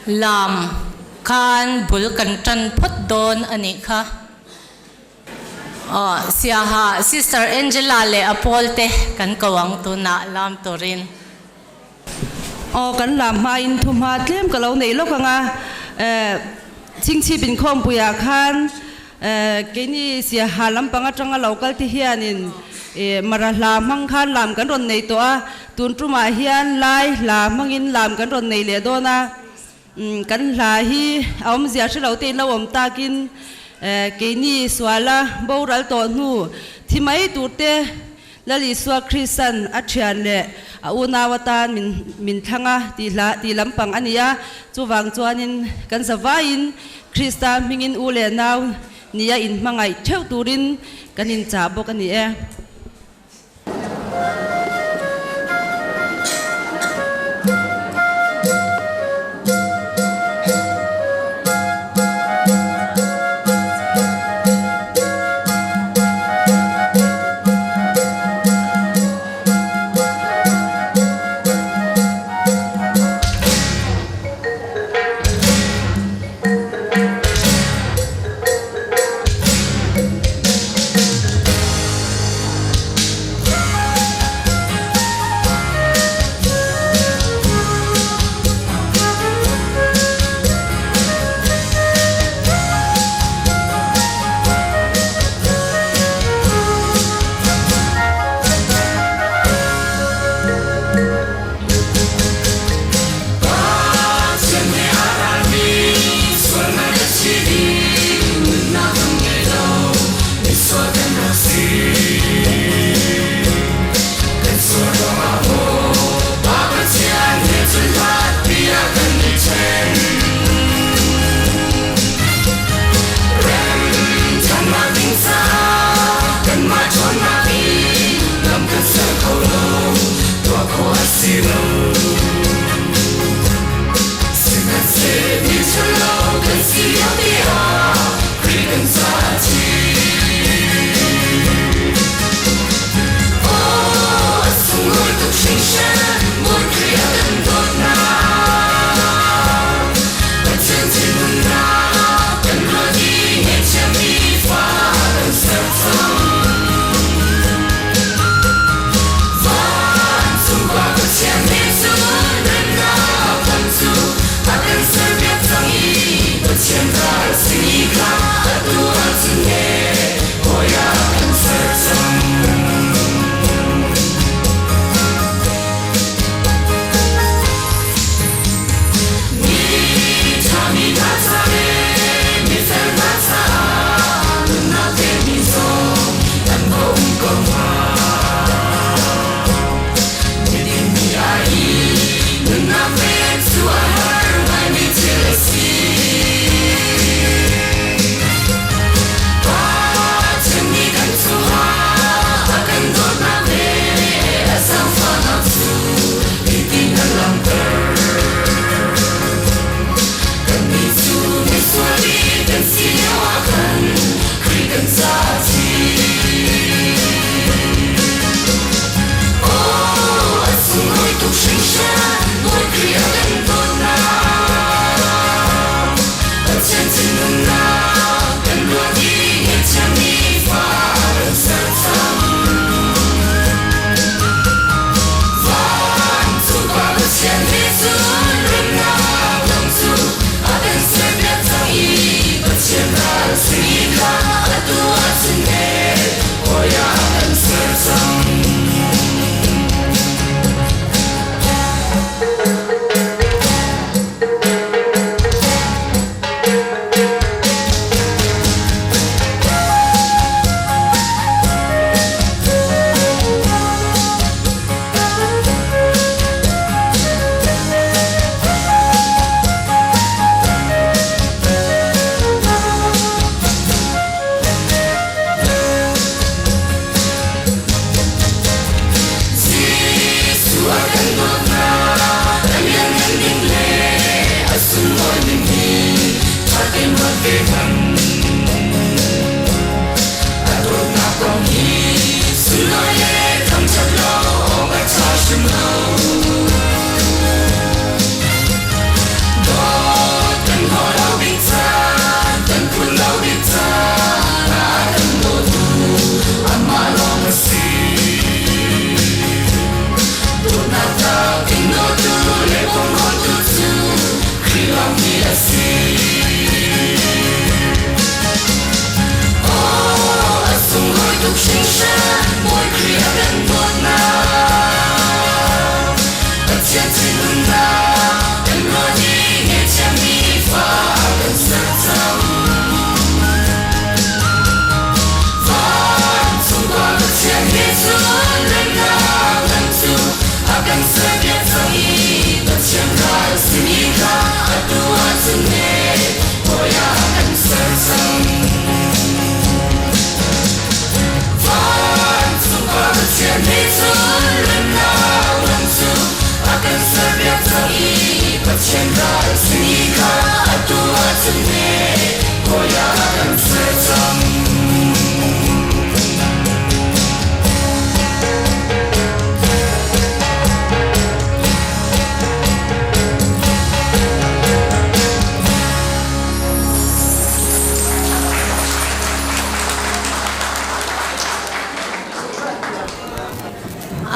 Lam khan bul kan tan phawt dawn a nih kha. Aw Siaha Sister Angela leh a pawl te kan ko ang tunah lam turin. Aw kan lam hmain thu hma tlem ka lo nei lawk ang a, Chhingchhip inkhawmpuiah khan keini Siaha lampang atanga lo kal te hianin Mara hla hmang khan lam kan rawn nei tawh a, tun tumah hian Lai hla hmangin lam kan rawn nei leh dawn a. Kan hla hi a awmzia hre lo te in lo awm takin keini suala boral tawh hnu thi mai tur te Lal Isua Krista'n a thian leh a unau atan min min thlang a tih hla tih lampang a ni a, chuvang chuanin kan zavaiin Krista hmingin u leh nau nia inhmangaih theuh turin kan inchah bawk a ni e.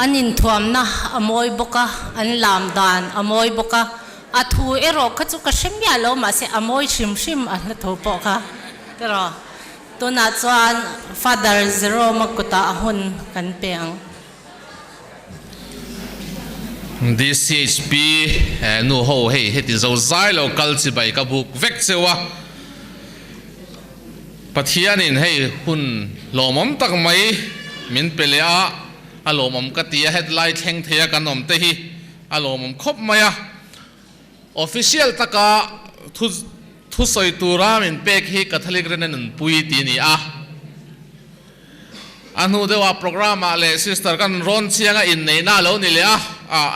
An inthuamna a mawi bawk a, an lam dan a mawi bawk a, a thu erawh kha chu ka hre miah lo mahse a mawi hrim hrim a hla thu pawh kha tiraw. Tunah chuan Father Jerome-a kutah a hun kan pe ang. DCHP nu ho hei heti zo zai lo kal chibai ka buk vek cheu a, Pathianin hei hun lawmawm tak mai min pe leh a, a lawmawm ka ti a, hetlai thleng thei a kan awm te hi a lawmawm khawp mai a, official taka thu thusawi tura min pek hi Catholic rin a nunpui ti a ni a. A hnu deuhah programme ah leh sister kan rawn chiang a inneihna a lo ni leh a,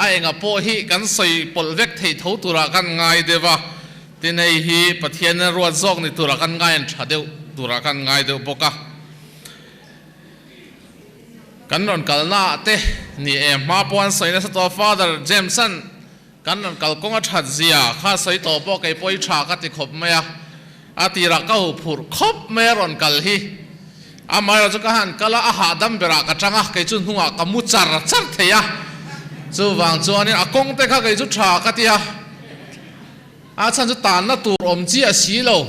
a enga pawh hi kan sawi pawlh vek thei tho turah kan ngai deuh a, tin hei hi Pathianin a ruat zawk ni turah kan ngai an tha deuh turah kan ngai deuh bawk a. Kan rawn kalna ah te ni e hma pawh an sawi nasa tawh a, Father James-a'n kan rawn kal kawng a that zia kha sawi tawh pawh kei pawh i tha ka ti khawp mai a, A tirah ka huphurh khawp mai a rawn kal hi. Amaherawh chu ka han kal a, a hahdam berah ka tang a, kei chu hnungah ka mu char char thei a. Chuvang chuanin a kawng te kha kei chu tha ka ti a, a chhan chu tanna tur awm chiah si lo.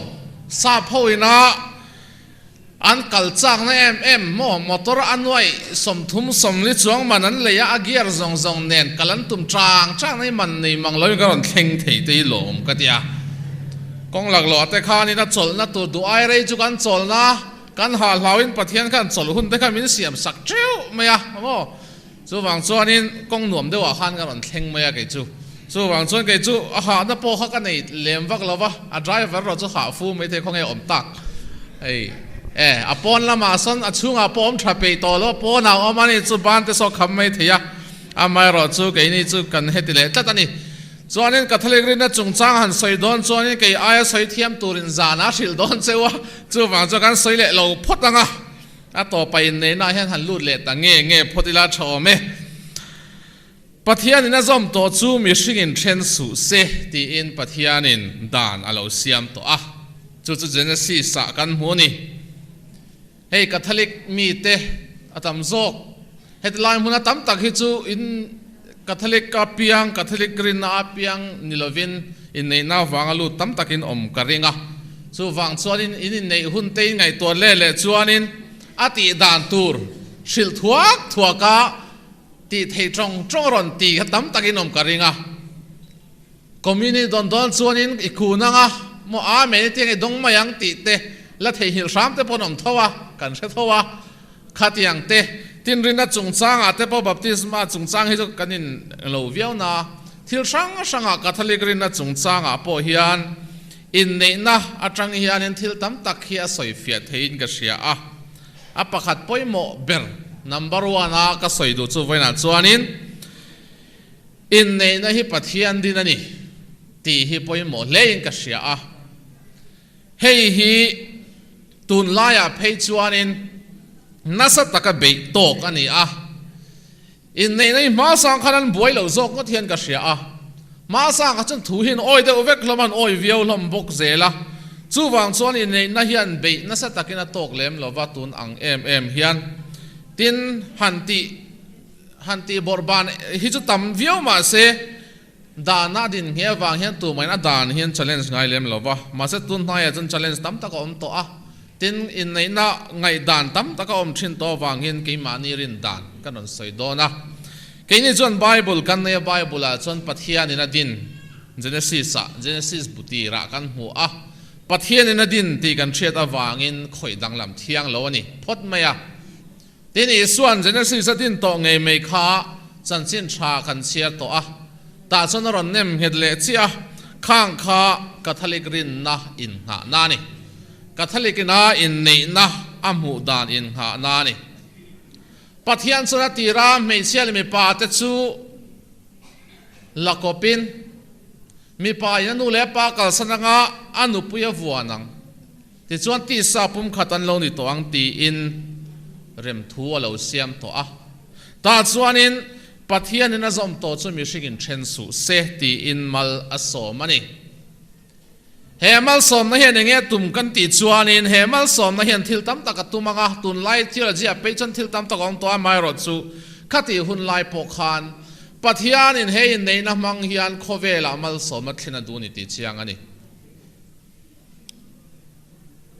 Sap ho ina an kal chakna em em maw, motor a nuaih 30 40 chuang man an lei a, a gear zawng zawng nen kal an tum chang chang na hi man nei mang loin ka rawn thleng thei te hi lawm ka ti a. Kawng laklawh te khanin a chawlhna tur duh ai rei chu kan chawlhna kan hah hlauin Pathian khan chawlh hun te kha min siam sak teuh mai a maw. Chuvang chuanin kawng nuam deuhah khan ka rawn thleng mai a kei chu. Chuvang chuan kei chu a hahna pawh kha ka nei lem vak lo va, a driver erawh chu hah fu mai thei khawnge awm tak. Hei e, a pawn lamah sawn a chhungah pawh awm tha peih tawh lo, pawnah awm a ni chu ban te saw kham mai thei a, amaherawh chu keini chu kan heti leh tlat a ni. Chuanin Catholic rinna chungchang han sawi dawn chuanin kei aia sawi thiam turin zanah hrilh dawn cheu a, chuvang chuan kan sawi leh lo phawt ang a. A tawpa inneihnaah hian han lut leh ta nge nge phawt ila tha awm e. Pathianin a zawm tawh chu mihringin then suh se tiin Pathianin dan a lo siam tawh a, chu chu Genesis-ah kan hmu a ni. Hei Catholic mite a tam zawk, heti lai hmuna tam tak hi chu in Catholic a piang, Catholic rinna a piang ni lovin inneihna avanga lut tam takin awm ka ring a. Chuvang chuanin in inneih hun te in ngaihtuah leh leh chuanin a tih dan tur hrilh thuak thuak a tih theih tawng tawng rawn tih kha tam takin awm ka ring a. Community dawn dawn chuanin i kun ang a, maw Amen i tiang i dawng mai ang tih te la theihnghilh hram te pawh an awm tho a, kan hre tho a. Khatiang te, tinrina chungchangah te pawh baptisma chungchang hi chu kan in lo viau na, thil hrang hrangah Catholic rinna chungchangah pawh hian inneihna atang hianin thil tam tak hi a sawi fiah theiin ka hria a. A pakhat pawimawh ber number one a ka sawi duh chu vawiinah chuanin inneihna hi Pathian din a ni tih hi pawimawh hlein ka hria a. Hei hi tunlaiah phei chuanin nasa taka beih tawk a ni a, inneihna hi hmasang khan an buai loh zawk ngawt hian ka hria a, hmasang kha chuan thu hi an awi deuh vek hlawm a, an awi viau hlawm bawk zel a, chuvang chuan inneihna hian beih nasa takin a tawk lem lova tun ang em em hian tin han tih han tih bawrhban hi chu tam viau mahse Dahna a din nghe avang hian tumahin a dan hian challenge ngai lem lo va, mahse tun hnaiah chuan challenge tam tak a awm tawh a, tin inneihna ngaihdan tam tak a awm thin tawh avang hian keimahni rin dan kan rawn sawi dawn a. Keini chuan Bible kan nei a, Bible ah chuan Pathianin a din Genesis ah, Genesis bu tirah kan hmu a, Pathianin a din tih kan hriat avangin khawih danglam thiang lo a ni phawt mai a. Tin, Isua'n Genesis a din tawh ngei mai kha chanchin tha kan chhiar tawh a, tah chuan a rawn nem nghet leh chiah a, khang kha Catholic rinna innghahna a ni. Catholic ina inneihna a hmuh dan innghahna a ni. Pathian chuan a tira hmeichhia leh mipa te chu la kawpin, mipa in a nu leh a pa kalsan anga a nupui a vuan ang. Tichuan tisa pumkhat an lo ni tawh ang tiin remthu a lo siam tawh a. Tah chuanin Pathianin a zawm tawh chu mihringin then suh se tiin mal a sawm a ni. He malsawmna hian eng nge tum kan tih chuanin he malsawmna hian thil tam tak a tum ang a, tunlai theology ah pei chuan thil tam tak a awm tawh a, amaherawhchu Khatih hun lai pawh khan Pathianin he inneihna hmang hian khawvelah malsawmna thlen a duh ni tih chiang a ni.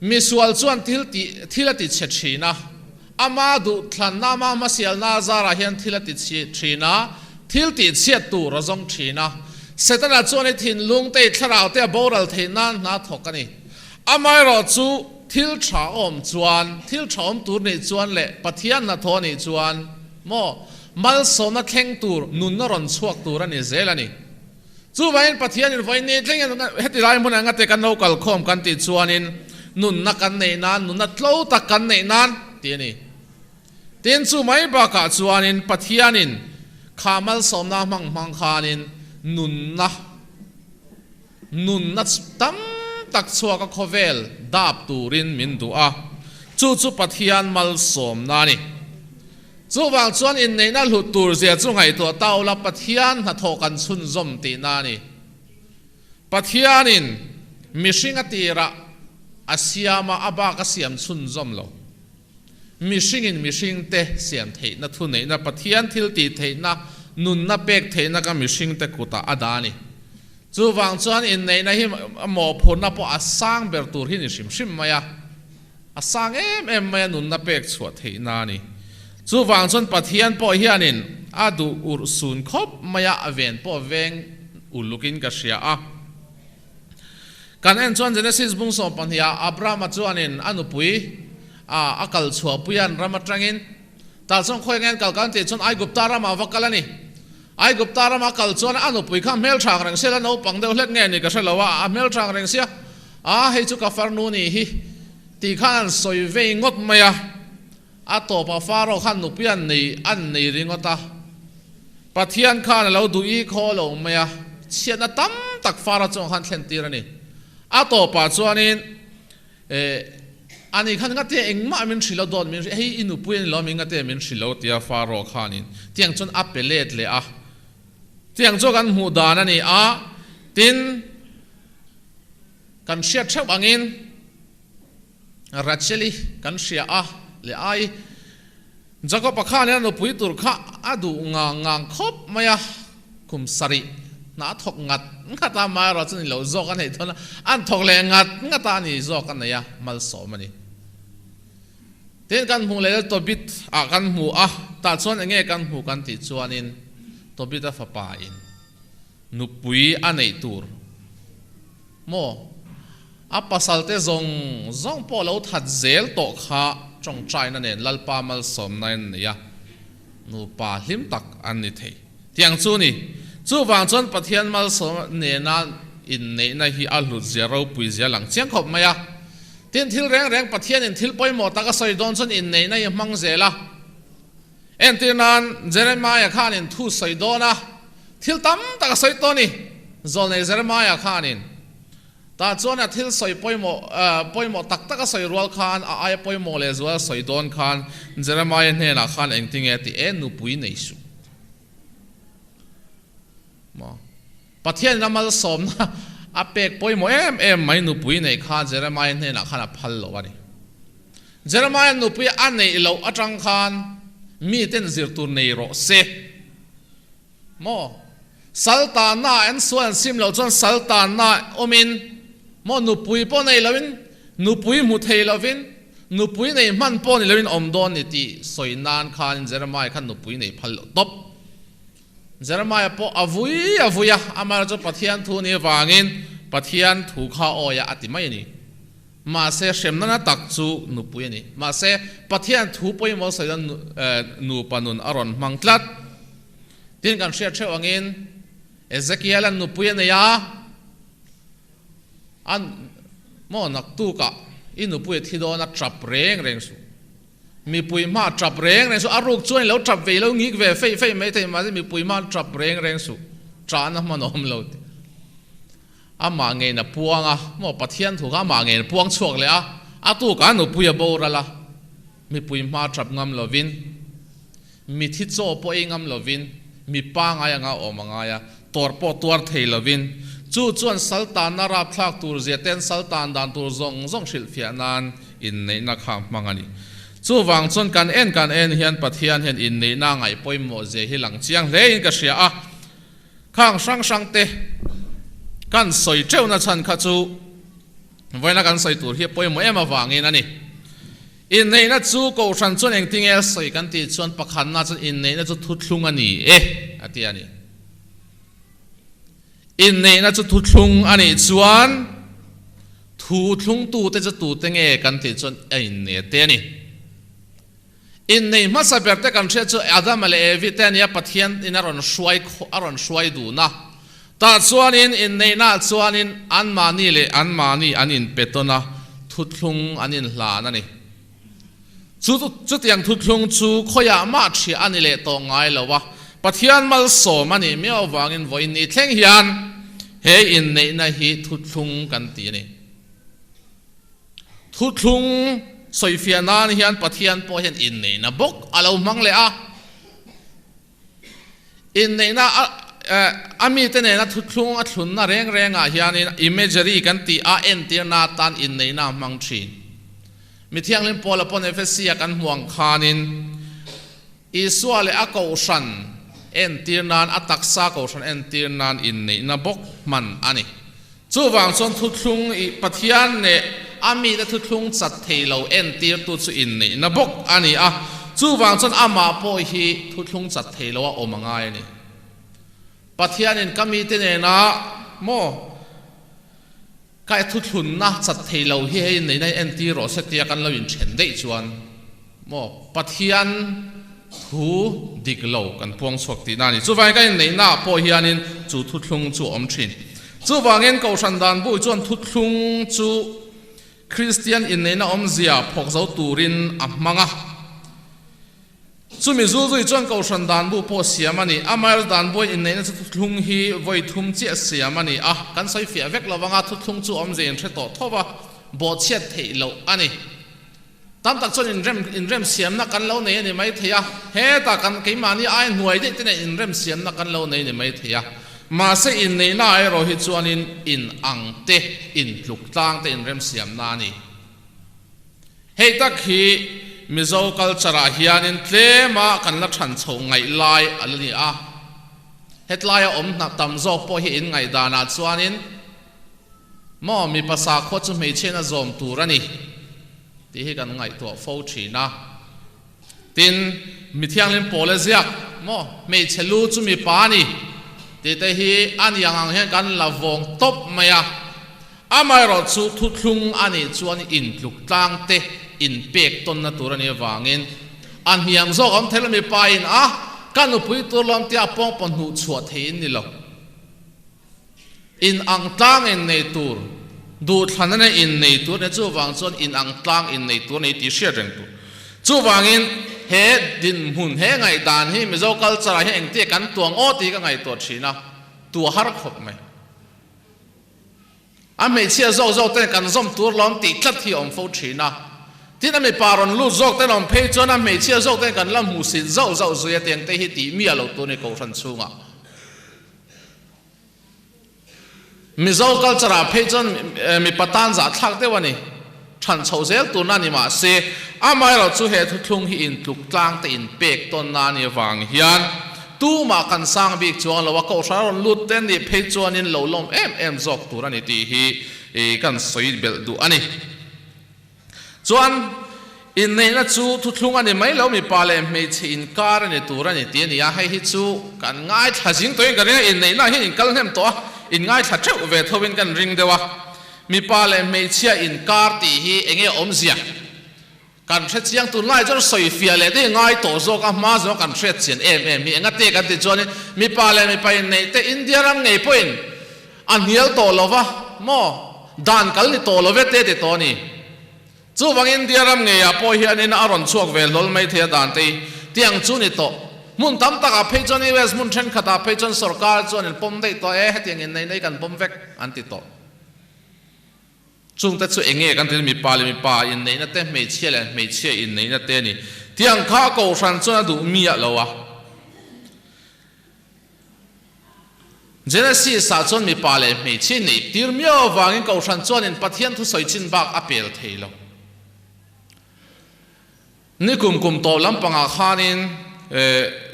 Misual chuan thil tih thil a ti chhe thin a, ama duhthlanna, ama hmasialna zarah hian thil a ti chhe thin a, thil tih chhiat tur a zawng thin a. Setana chuan i thinlung te, i thlarau te a boral theih nan hna thawk a ni. Amaherawhchu thil tha awm chuan, thil tha awm tur nih chuan leh Pathian hnathawh nih chuan maw malsawmna thleng tur nunna rawn chhuak tur a ni zel a ni. Chuvangin Pathianin vawiin ni thlengin heti lai hmunah engate kan lo kalkhawm kan tih chuanin nunna kan neih nan, nunna tlo tak kan neih nan tih a ni. Tin, chu mai bakah chuanin Pathianin kha malsawmna hmang hmang khanin nunna, nunna tam tak chhuaka khawvel dap turin min duh a, chu chu Pathian malsawmna a ni. Chuvang chuan inneihna hlut tur zia chu ngaihtuah ta ula Pathian hnathawh kan chhunzawm tihna a ni. Pathianin mihring a tirah a siam a, a bak a siam chhunzawm lo. Mihringin mihringte siam theihna thuneihna Pathian thil tih theihna, nunna pek theihna kha mihringte kutah a dah a ni. Chuvang chuan inneihna hi mawhphurhna pawh a sang ber tur hi ni hrim hrim mai a. A sang em em mai a nunna pek chhuah theihna a ni. Chuvang chuan Pathian pawh hianin a duh urh sun khawp mai a, a ven pawh veng ulukin ka hria a. Kan en chuan Genesis bung 12 ah Abrahama chuanin a nupui a a kal chhuahpui an ram atangin tah chuan khawi nge an kal kan tih chuan Aigupta ramah a va kal a ni. Aigupta rama kal chuan a nupui kha hmelthang reng sia la naupang deuh hlek nge ni ka hre lo a, a hmelthang reng sia, a hei chu ka farnu ni hi tih khan an sawi vei ngawt mai a, a tawpah Pharaoh khan nupui an nei an nei ringawt a, Pathian khan a lo duh i khaw lo mai a, chhiatna tam tak Pharaoh chungah khan thlen tir a ni. A tawpah chuanin Eh, ani khan ngate engmah min hrilh lo dawt min hrilh, hei i nupui a ni lo mi ngate min hrilh lo tia Pharaoh khanin tiang chuan a pe let leh a. Tiang chu kan hmuh dan a ni a, tin kan hriat theuh angin Rachel-i kan hria a leh ai Jacob-a khanin a nupui tur kha a duh ngang ngang khawp mai a, kum sarih hna a thawk ngat ngat a, amaherawh chu ni lo zawk a neih dawn a, an thawk leh ngat ngat a, a ni zawk a nei a, malsawm a ni. Tin, kan hmuh leh Tobit ah kan hmu a, tah chuan eng nge kan hmuh kan tih chuanin Tobit-a fapa in nupui a neih tur maw? A pasalte zawng zawng pawh lo that zel tawh kha tawngtaina nen Lalpa malsawmna in nei a, nupa hlim tak an ni thei. Tiang chu ni. Chuvang chuan Pathian malsawmna nena inneihna hi a hlut zia ropui zia lang chiang khawp mai a. Tin, thil reng reng Pathianin thil pawimawh tak a sawi dawn chuan inneihna hi a hmang zel a. Entir nan, Jeremiah khanin thu sawi dawn a, thil tam tak a sawi tawh a ni. Zawlnei Jeremiah khanin tah chuan a thil sawi pawimawh, pawimawh tak tak a sawi rual khan a aia pawimawh leh zual a sawi dawn khan Jeremiah hnenah khan engtinge a ti e, nupui nei suh. Maw? Pathianin a malsawmna a pek pawimawh em em mai nupui neih kha Jeremiah hnenah khan a phal lo a ni. Jeremiah nupui a neih loh atang khan miten zir tur nei rawh se. Maw? Sal tanna an sual an sim loh chuan sal tanna awmin maw nupui pawh nei loin nupui hmu thei lovin nupui nei hman pawh ni loin awm dawn ni tih sawi nan khanin Jeremiah khan nupui nei phal loh tawp. Jeremiah pawh a vui a vui a, amaherawhchu chu Pathian thu ni avangin Pathian thu kha awi a a ti mai a ni. Mahse hremna na tak chu nupui a ni. Mahse Pathian thu pawimawh sawi chuan nupa nun a rawn hmang tlat. Tin kan hriat theuh angin Ezekiel-a'n nupui a nei a, a maw naktukah i nupui a thi dawn a tap reng reng suh. Mipui hma tap reng reng suh, a ruk chuan i lo tap ve, i lo ngik ve feih feih mai thei mahse mipui hma tap reng reng suh, tahna hman a awm lo tih. Amah ngeiin a puang a, maw Pathian thu kha amah ngeiin a puang chhuak leh a, a tukah a nupui a boral a, mipui hma tap ngam lovin, mithi chaw pawh ei ngam lovin, mi pangai anga awm a ngai a, tawrh pawh tuar thei lovin, chu chuan saltanna rapthlak tur zia ten saltan dan tur zawng zawng hrilhfiah nan inneihna kha hmang a ni. Chuvang chuan kan en kan en hian Pathian hian inneihna ngaih pawimawh zia hi lang chiang hlein ka hria a. Khang hrang hrang te kan sawi teuhna chhan kha chu vawiina kan sawi tur hi a pawimawh em avangin a ni. Inneihna chu Kohhran chuan engtinge sawi kan tih chuan pakhatna chuan inneihna chu thuthlung a ni e a ti a ni. Inneihna chu thuthlung a nih chuan thuthlungtute chu tute nge kan tih chuan a inne te a ni. Inneih hmasa ber te kan hriat chu Adama leh Evi te a nia Pathian in a rawn hruai a rawn hruai dun a. Tah chuanin inneihnaah chuanin anmahni leh anmahni an inpe tawn a, thuthlung an inhlan a ni. Chu chutiang thuthlung chu khawiah mah ṭhiah a ni leh tawh ngai lo a, Pathian malsawm a nih miau avangin vawiin ni thleng hian he inneihna hi thuthlung kan ti a ni. Thuthlung sawifiah nan hian Pathian pawh hian inneihna bawk a lo hmang leh a. Inneihna a a mite nena thuthlung a thlunna reng rengah hianin imagery kan tih a entirna atan inneihna a hmang thin. Mi Thianghlim Paula pawn Efesia kan hmuh ang khanin Isua leh a kohhran entir nan, a taksa kohhran entir nan inneihna bawk hman a ni. Chuvang chuan thuthlung i Pathian leh a mite thuthlung chat thei lo entirtu chu inneihna bawk a ni a, chuvang chuan amah pawh hi thuthlung chat thei lo a awm a ngai a ni. Pathianin ka mite nena maw ka thuthlunna chat thei lo hi hei inneihna hi entir rawh se tia kan lo inthen daih chuan maw Pathian thu dik lo kan puang chhuak tihna a ni. Chuvangin ka inneihnaah pawh hianin chu thuthlung chu a awm thin. Chuvangin Kohhran dan bu chuan thuthlung chu Kristian inneihna awmzia phawk zo turin a hmang a. Chumi zulzui chuan Kohhran dan bu pawh siam a ni. Amaherawhchu dan buain inneihna chu thuthlung hi vawi thum chiah siam a ni a. Kan sawi fiah vek lo vanga thuthlung chu awmzia inhre tawh tho va, bawhchhiat theih loh a ni. Tam tak chuan inrem inremsiamna kan lo nei a ni mai thei a, hetah kan keimahni ai hnuai daih te nen inremsiamna kan lo nei a ni mai thei a. Mahse inneihna erawh hi chuanin in ang te, intluk tlang te inremsiamna a ni. Hei tak hi Mizo culture ah hianin tlema kan la than chhoh ngaih lai a la ni a. Hetlaia awm hna tam zawk pawh hi inngaihdanah chuanin, Maw mipa sakhua chu hmeichhian a zawm tur a ni tih hi kan ngaihtuah fo thin a. Tin, mi thianghlim pawl a ziak, maw hmeichhe lu chu mipa a ni tih te hi a ni ang ang hian kan la vawng tawp mai a. Amaherawh chu thuthlung a nih chuan intluk tlang te inpek tawnna tur a nih avangin a hniam zawk awm thei lo mipa in a, ka nupui tur lawm tia pawngpaw hnuh chhuah thei in ni lo. In ang tlang in nei tur, duhthlan ane in nei tur ania chuvang chuan in ang tlang in nei tur a ni tih hriat reng tur. Chuvangin he dinhmun, he ngaihdan hi Mizo culture ah hian engtia kan tuang aw tih hi ka ngaihtuah thin a, tu a har khawp mai. A hmeichhia zawk zawk ten kan zawm tur lawm tih tlat hi a awm fo thin a. Tin a mipa rawn lut zawk ten awm phei chuan a hmeichhia zawk ten kan la hmuhsit zauh zauh zui a tiang te hi tih miah lo tur a ni Kohhran chhungah. Mizo culture ah phei chuan mipa tan zahthlak deuh a ni. Than chhoh zel turna a ni mahse, amaherawh chu he thuthlung hi intluk tlang te inpek tawnna a nih avang hian tumah kan sang bik chuang lo a, Kohhran a rawn lut te an nih phei chuanin lo lawm em em zawk tur a ni tih hi kan sawi belh duh a ni. Chuan, inneihna chu thuthlung a ni mai lo, mipa leh hmeichhe inkar a ni tur a ni tih a ni a, hei hi chu kan ngaithla zing tawhin ka ring a, inneihna hian inkal hnem tawh a, inngaithla theuh ve thovin kan ring deuh a, mipa leh hmeichhia inkar tih hi eng nge awmzia kan hre chiang tunlai chuan sawifiah leh te hi ngai tawh zawk a, hma zawng kan hriat chian em em hi enga te kan tih chuanin mipa leh mipa inneih te India ram ngei pawhin A hnial tawh lo va maw? Dan kal ni tawh lo ve te ti tawh a ni. Chuvang India ram ngeiah pawh hianin a rawn chhuak ve hlawl mai thei a dan te hi tiang chu ni tawh. Hmun tam takah phei chuan US hmun thenkhatah phei chuan sorkar chuan in pawm daih tawh e, hetiang in nei nei kan pawm vek an ti tawh. Chungte chu eng nge kan ti mipa leh mipa inneihna te, hmeichhia leh hmeichhia inneihna te a ni. Tiang kha Kohhran chuan a duh miah lo a. Genesis ah chuan mipa leh hmeichhia inneih tir miau avangin Kohhran chuanin Pathian thusawi chin bak a pel thei lo. Nikum kum tawp lampangah khanin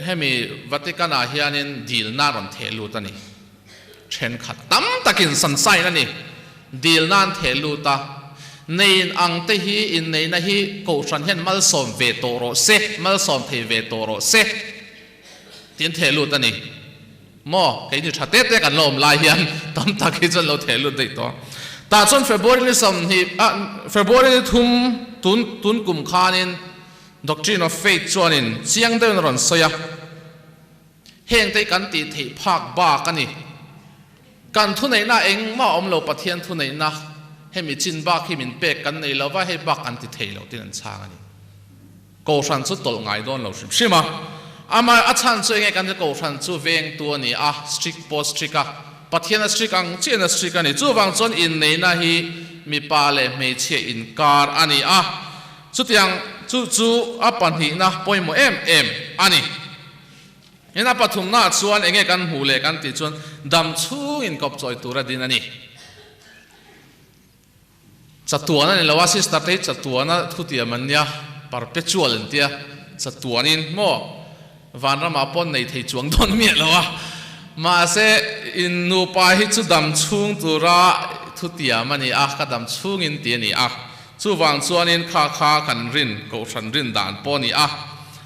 hemi Vatican-ah hianin dilna rawn theh lut a ni. Thenkhat tam takin sunshine a ni. Dilna an theh lut a, Neiin ang te hi inneihna hi Kohhran hian malsawm ve tawh rawh se, malsawm thei ve tawh rawh se tih an theh lut a ni. Maw, keini tha te te kan la awm lai hian tam tak hi chuan lo theh lut daih tawh. Tah chuan February ni 20 ah February ni thum tun tun kum khanin Doctrine of Faith chuanin chiang deuhin a rawn sawi a, heng te hi kan tih theih phak bak a ni. Kan thuneihna engmah a awm lo Pathian thuneihna hemi chin bak hi min pek kan nei lova hei bak an ti thei lo tiin an chhang a ni. Kohhran chu tawlh ngai dawn lo hrim hrim a, amah a chhan chu enge kan ti Kohhran chu vengtu a ni a, strict pawh strict a, Pathian a strict ang chiah in a strict a ni. Chuvang chuan inneihna hi mipa leh hmeichhia inkar a ni a, chutiang chu chu a pahnihna pawimawh em em a ni. In a pathumnaah chuan enge kan hmuh leh kan tih chuan dam chhungin kawp chawi tur a din a ni. Chatuan a ni lo a, sister te hi chatuana thutiam an nia, perpetual an tia, chatuanin maw vanramah pawh nei thei chuang dawn miah lo a, mahse in nupa hi chu dam chhung tura thutiam a ni a, ka dam chhungin ti a ni a, chuvang chuanin kha kha kan rin kohhran rin dan pawh a ni a,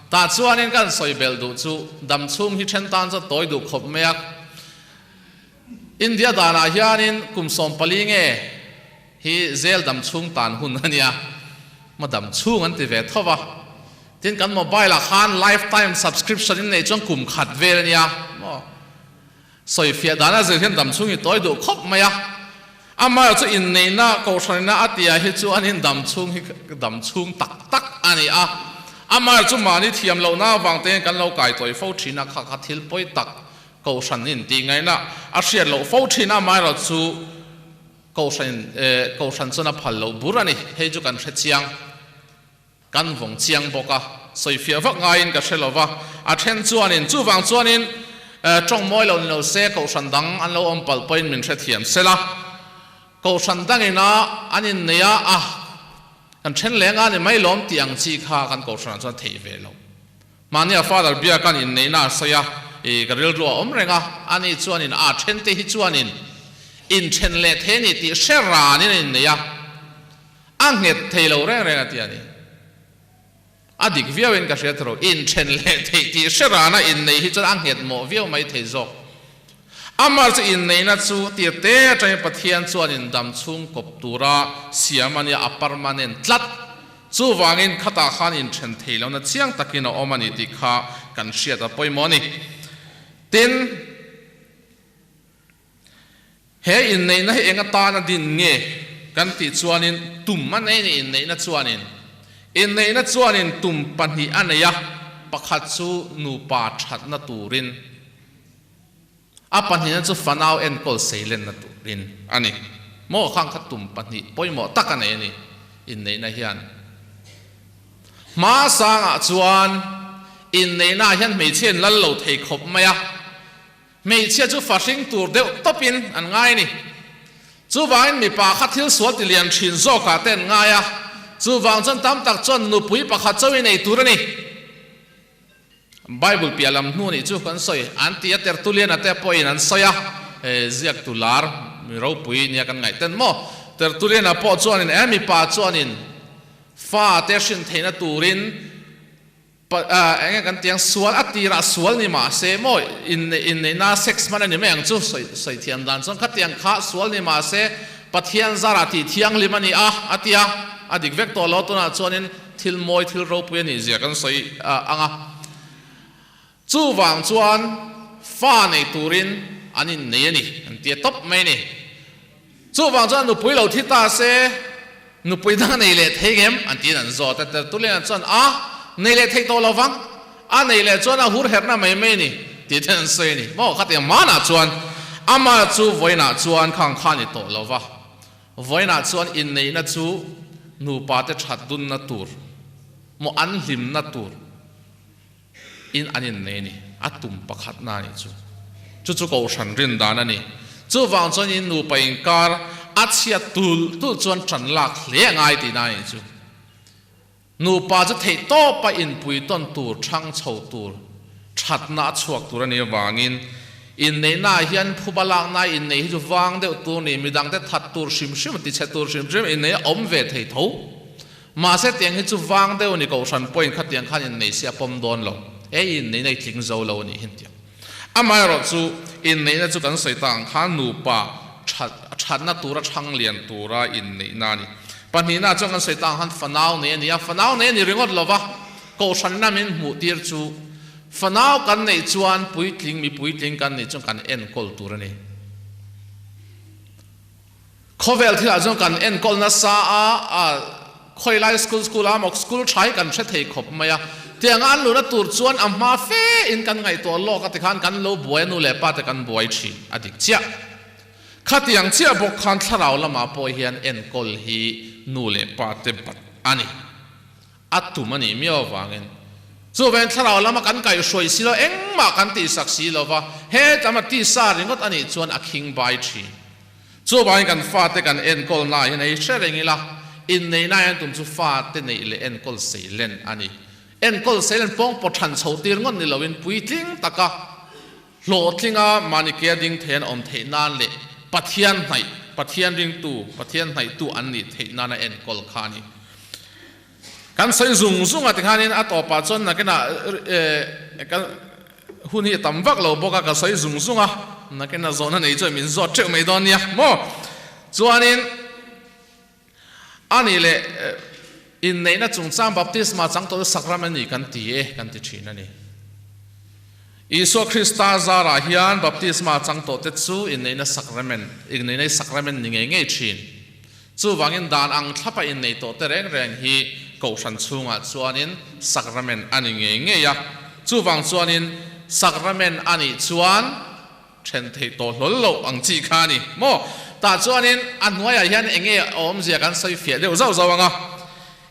tah chuanin kan sawi belh duh chu dam chhung hi then tan chu a tawi duh khawp mai a. India danah hianin kum 14 nge hi zel dam chhung tan hun a nia, ma dam chhung an ti ve tho va. Tin kan mobile ah khan lifetime subscription in neih chuan kum khat vel a nia maw. Sawifiah dana zir hian dam chhung i tawi duh khawp mai a. Amaherawhchu chu inneihna kohhranina a tihah hi chuanin dam chhung hi dam chhung tak tak a ni a. Amaherawhchu mahni thiam lohna avang te hian kan lo kai tawi fo thin a, kha kha thil pawi tak Kohhran in tih ngaihna a hriat loh fo thin a, amaherawhchu Kohhran Kohhran chuan a phal loh bur a ni. Hei chu kan hre chiang, kan vawng chiang bawk a, sawifiah vak ngaiin ka hre lo va. A then chuanin, chuvang chuanin tawng mawi lo ni lo se Kohhran dang an lo awm palh pawhin min hrethiam sela. Kohhran dangina an inneih a, a kan then leng a ni mai lawm tih ang chi kha kan Kohhranah chuan theih ve lo. Mahnia Father Biaka'n inneihna a sawi a, i ka rilru a awm reng a, ani chuanin a thente hi chuanin inthen leh thei a ni tih hre ranin a innei a, a nghet thei lo reng reng a ti a ni. A dik viauin ka hria tawh, inthen leh theih tih hre rana innei hi chuan a nghet mawh viau mai thei zawk. Amah chu inneihna chu tir te atangin Pathian chuanin dam chhung kawp tura siam a nia, a permanent tlat. Chuvangin khatah khan inthen thei lohna chiang takin a awm a ni tih kha kan hriat a pawimawh a ni. Tin, he inneihna hi eng atana din nge kan tih chuanin tum a nei a ni inneihna chuanin. Inneihna chuanin tum pahnih a nei a, pakhat chu nupa thatna turin, A pahnihna chu fanau enkawl seilenna turin a ni. Maw khang kha tum pahnih pawimawh tak a nei a ni inneihna hian. Hma sangah chuan inneihnaah hian hmeichhia in lal lo thei khawp mai a, hmeichhia chu fahring tur deuh tawpin an ngai a ni. Chuvangin mipa kha thil sual ti lian thin zawkah te an ngai a, chuvang chuan tam tak chuan nupui pakhat chauh i nei tur a ni. Bible piah lam hnu nih chu kan sawi an ti a, Tertullian-a te pawhin an sawi a, he ziaktu lar mi ropui nia kan ngaih ten maw? Tertullian-a pawh chuanin e mipa chuanin fa te hrin theihna turin eng nge kan ti ang sual a tirah sual ni mah se maw inneihna sex hman a ni mai ang chu sawi sawi thiam dan chuan khatiang kha sual ni mah se Pathian zarah tih thianghlim a ni a a ti a, a dik vek tawh lo tunah chuanin Thil mawi thil ropui a nih zia kan sawi ang a. Chuvang chuan fa nei turin an innei a ni, an ti a tawp mai a ni. Chuvang chuan nupui lo thi ta se, nupui dang a nei leh thei ngem? An tiin an zawt a. Tertullian-a chuan, A, nei leh thei tawh lo vang. A nei leh chuan a hur herhna mai mai a ni, tih te an sawi a ni. Maw khatiang hmanah chuan amah chu vawiinah chuan khang kha a ni tawh lo va. Vawiinah chuan inneihna chu nupate that dunna tur maw an hlimna tur in an innei a ni. A tum pakhatna a nih chu. Chu chu kohhran rin dan a ni. Chuvang chuan in nupa inkar a chhiat tul tul chuan tan lak hle a ngai tihna a nih chu. Nupa chu theihtawpa inpui tawn tur, ṭhang chho tur, ṭhatna a chhuak tur a nih avangin inneihnaah hian phuba lakna inneih hi chu vang deuh tur ni, midangte that tur hrim hrim, tichhe tur hrim hrim inneih a awm ve thei tho. Mahse tiang hi chu vang deuh a ni, Kohhran pawhin khatiang khan innei si a pawm dawn lo, e inneihna i tling zo lo a nih hin tiang. Amaherawhchu inneihna chu kan sawi tak ang khan nupa thatna tura thang lian tura inneihna a ni. Pahnihna chuan kan sawi tak ang khan fanau nei a ni a, fanau nei a ni ringawt lova Kohhran ina min hmuh tir chu fanau kan neih chuan puitling mi puitling kan nih chuan kan enkawl tur a ni. Khawvel thilah chuan kan enkawl nasa a, a khawilai school school a maw school tha hi kan hre thei khawp mai a, tianga an luhna tur chuan a hma fe in kan ngaihtuah lawk a tikhan kan lo buai a nu leh pa te kan buai thin a dik chiah. Khatiang chiah bawk khan thlarau lamah pawh hian enkawl hi nu leh pa te bat a ni. A tum a nih miau avangin chuvangin thlarau lama kan kaihhruai si lo, engmah kan tihsak si lo va, hetlama tisa ringawt a nih chuan a khing bai thin. Chuvangin kan fate kan enkawlnaah hian ei hre reng ila, inneihna hian tum chu fate neih leh enkawl seilen a ni. Enkawl seilen pawng pawh than chho tir ngawt ni loin puitling taka hlawhtlinga mahni ke a ding thei an awm theih nan leh Pathian hnaih, Pathian ringtu, Pathian hnaihtu an nih theih nana enkawl kha a ni. Kan sawi zung zung a tikhanin a tawpah chuan nakinah kan hun hi a tam vak lo bawk a, ka sawi zung zung a, nakinah zawhna nei chuan min zawt teuh mai dawn nia maw? Chuanin a nih leh inneihna chungchang baptisma chang tawh chu sacrament a ni kan ti e kan ti thin a ni. Isua Krista zarah hian baptisma chang tawh te chu inneihna sacrament, inneihna hi sacrament ni ngei ngei thin. Chuvangin dan ang thlapa innei tawh te reng reng hi Kohhran chhungah chuanin sacrament a ni ngei ngei a. Chuvang chuanin sacrament a nih chuan then theih tawh hlawl loh ang chi kha a ni maw? Tah chuanin a hnuaiah hian eng nge a awmzia kan sawi fiah deuh zauh zauh ang a.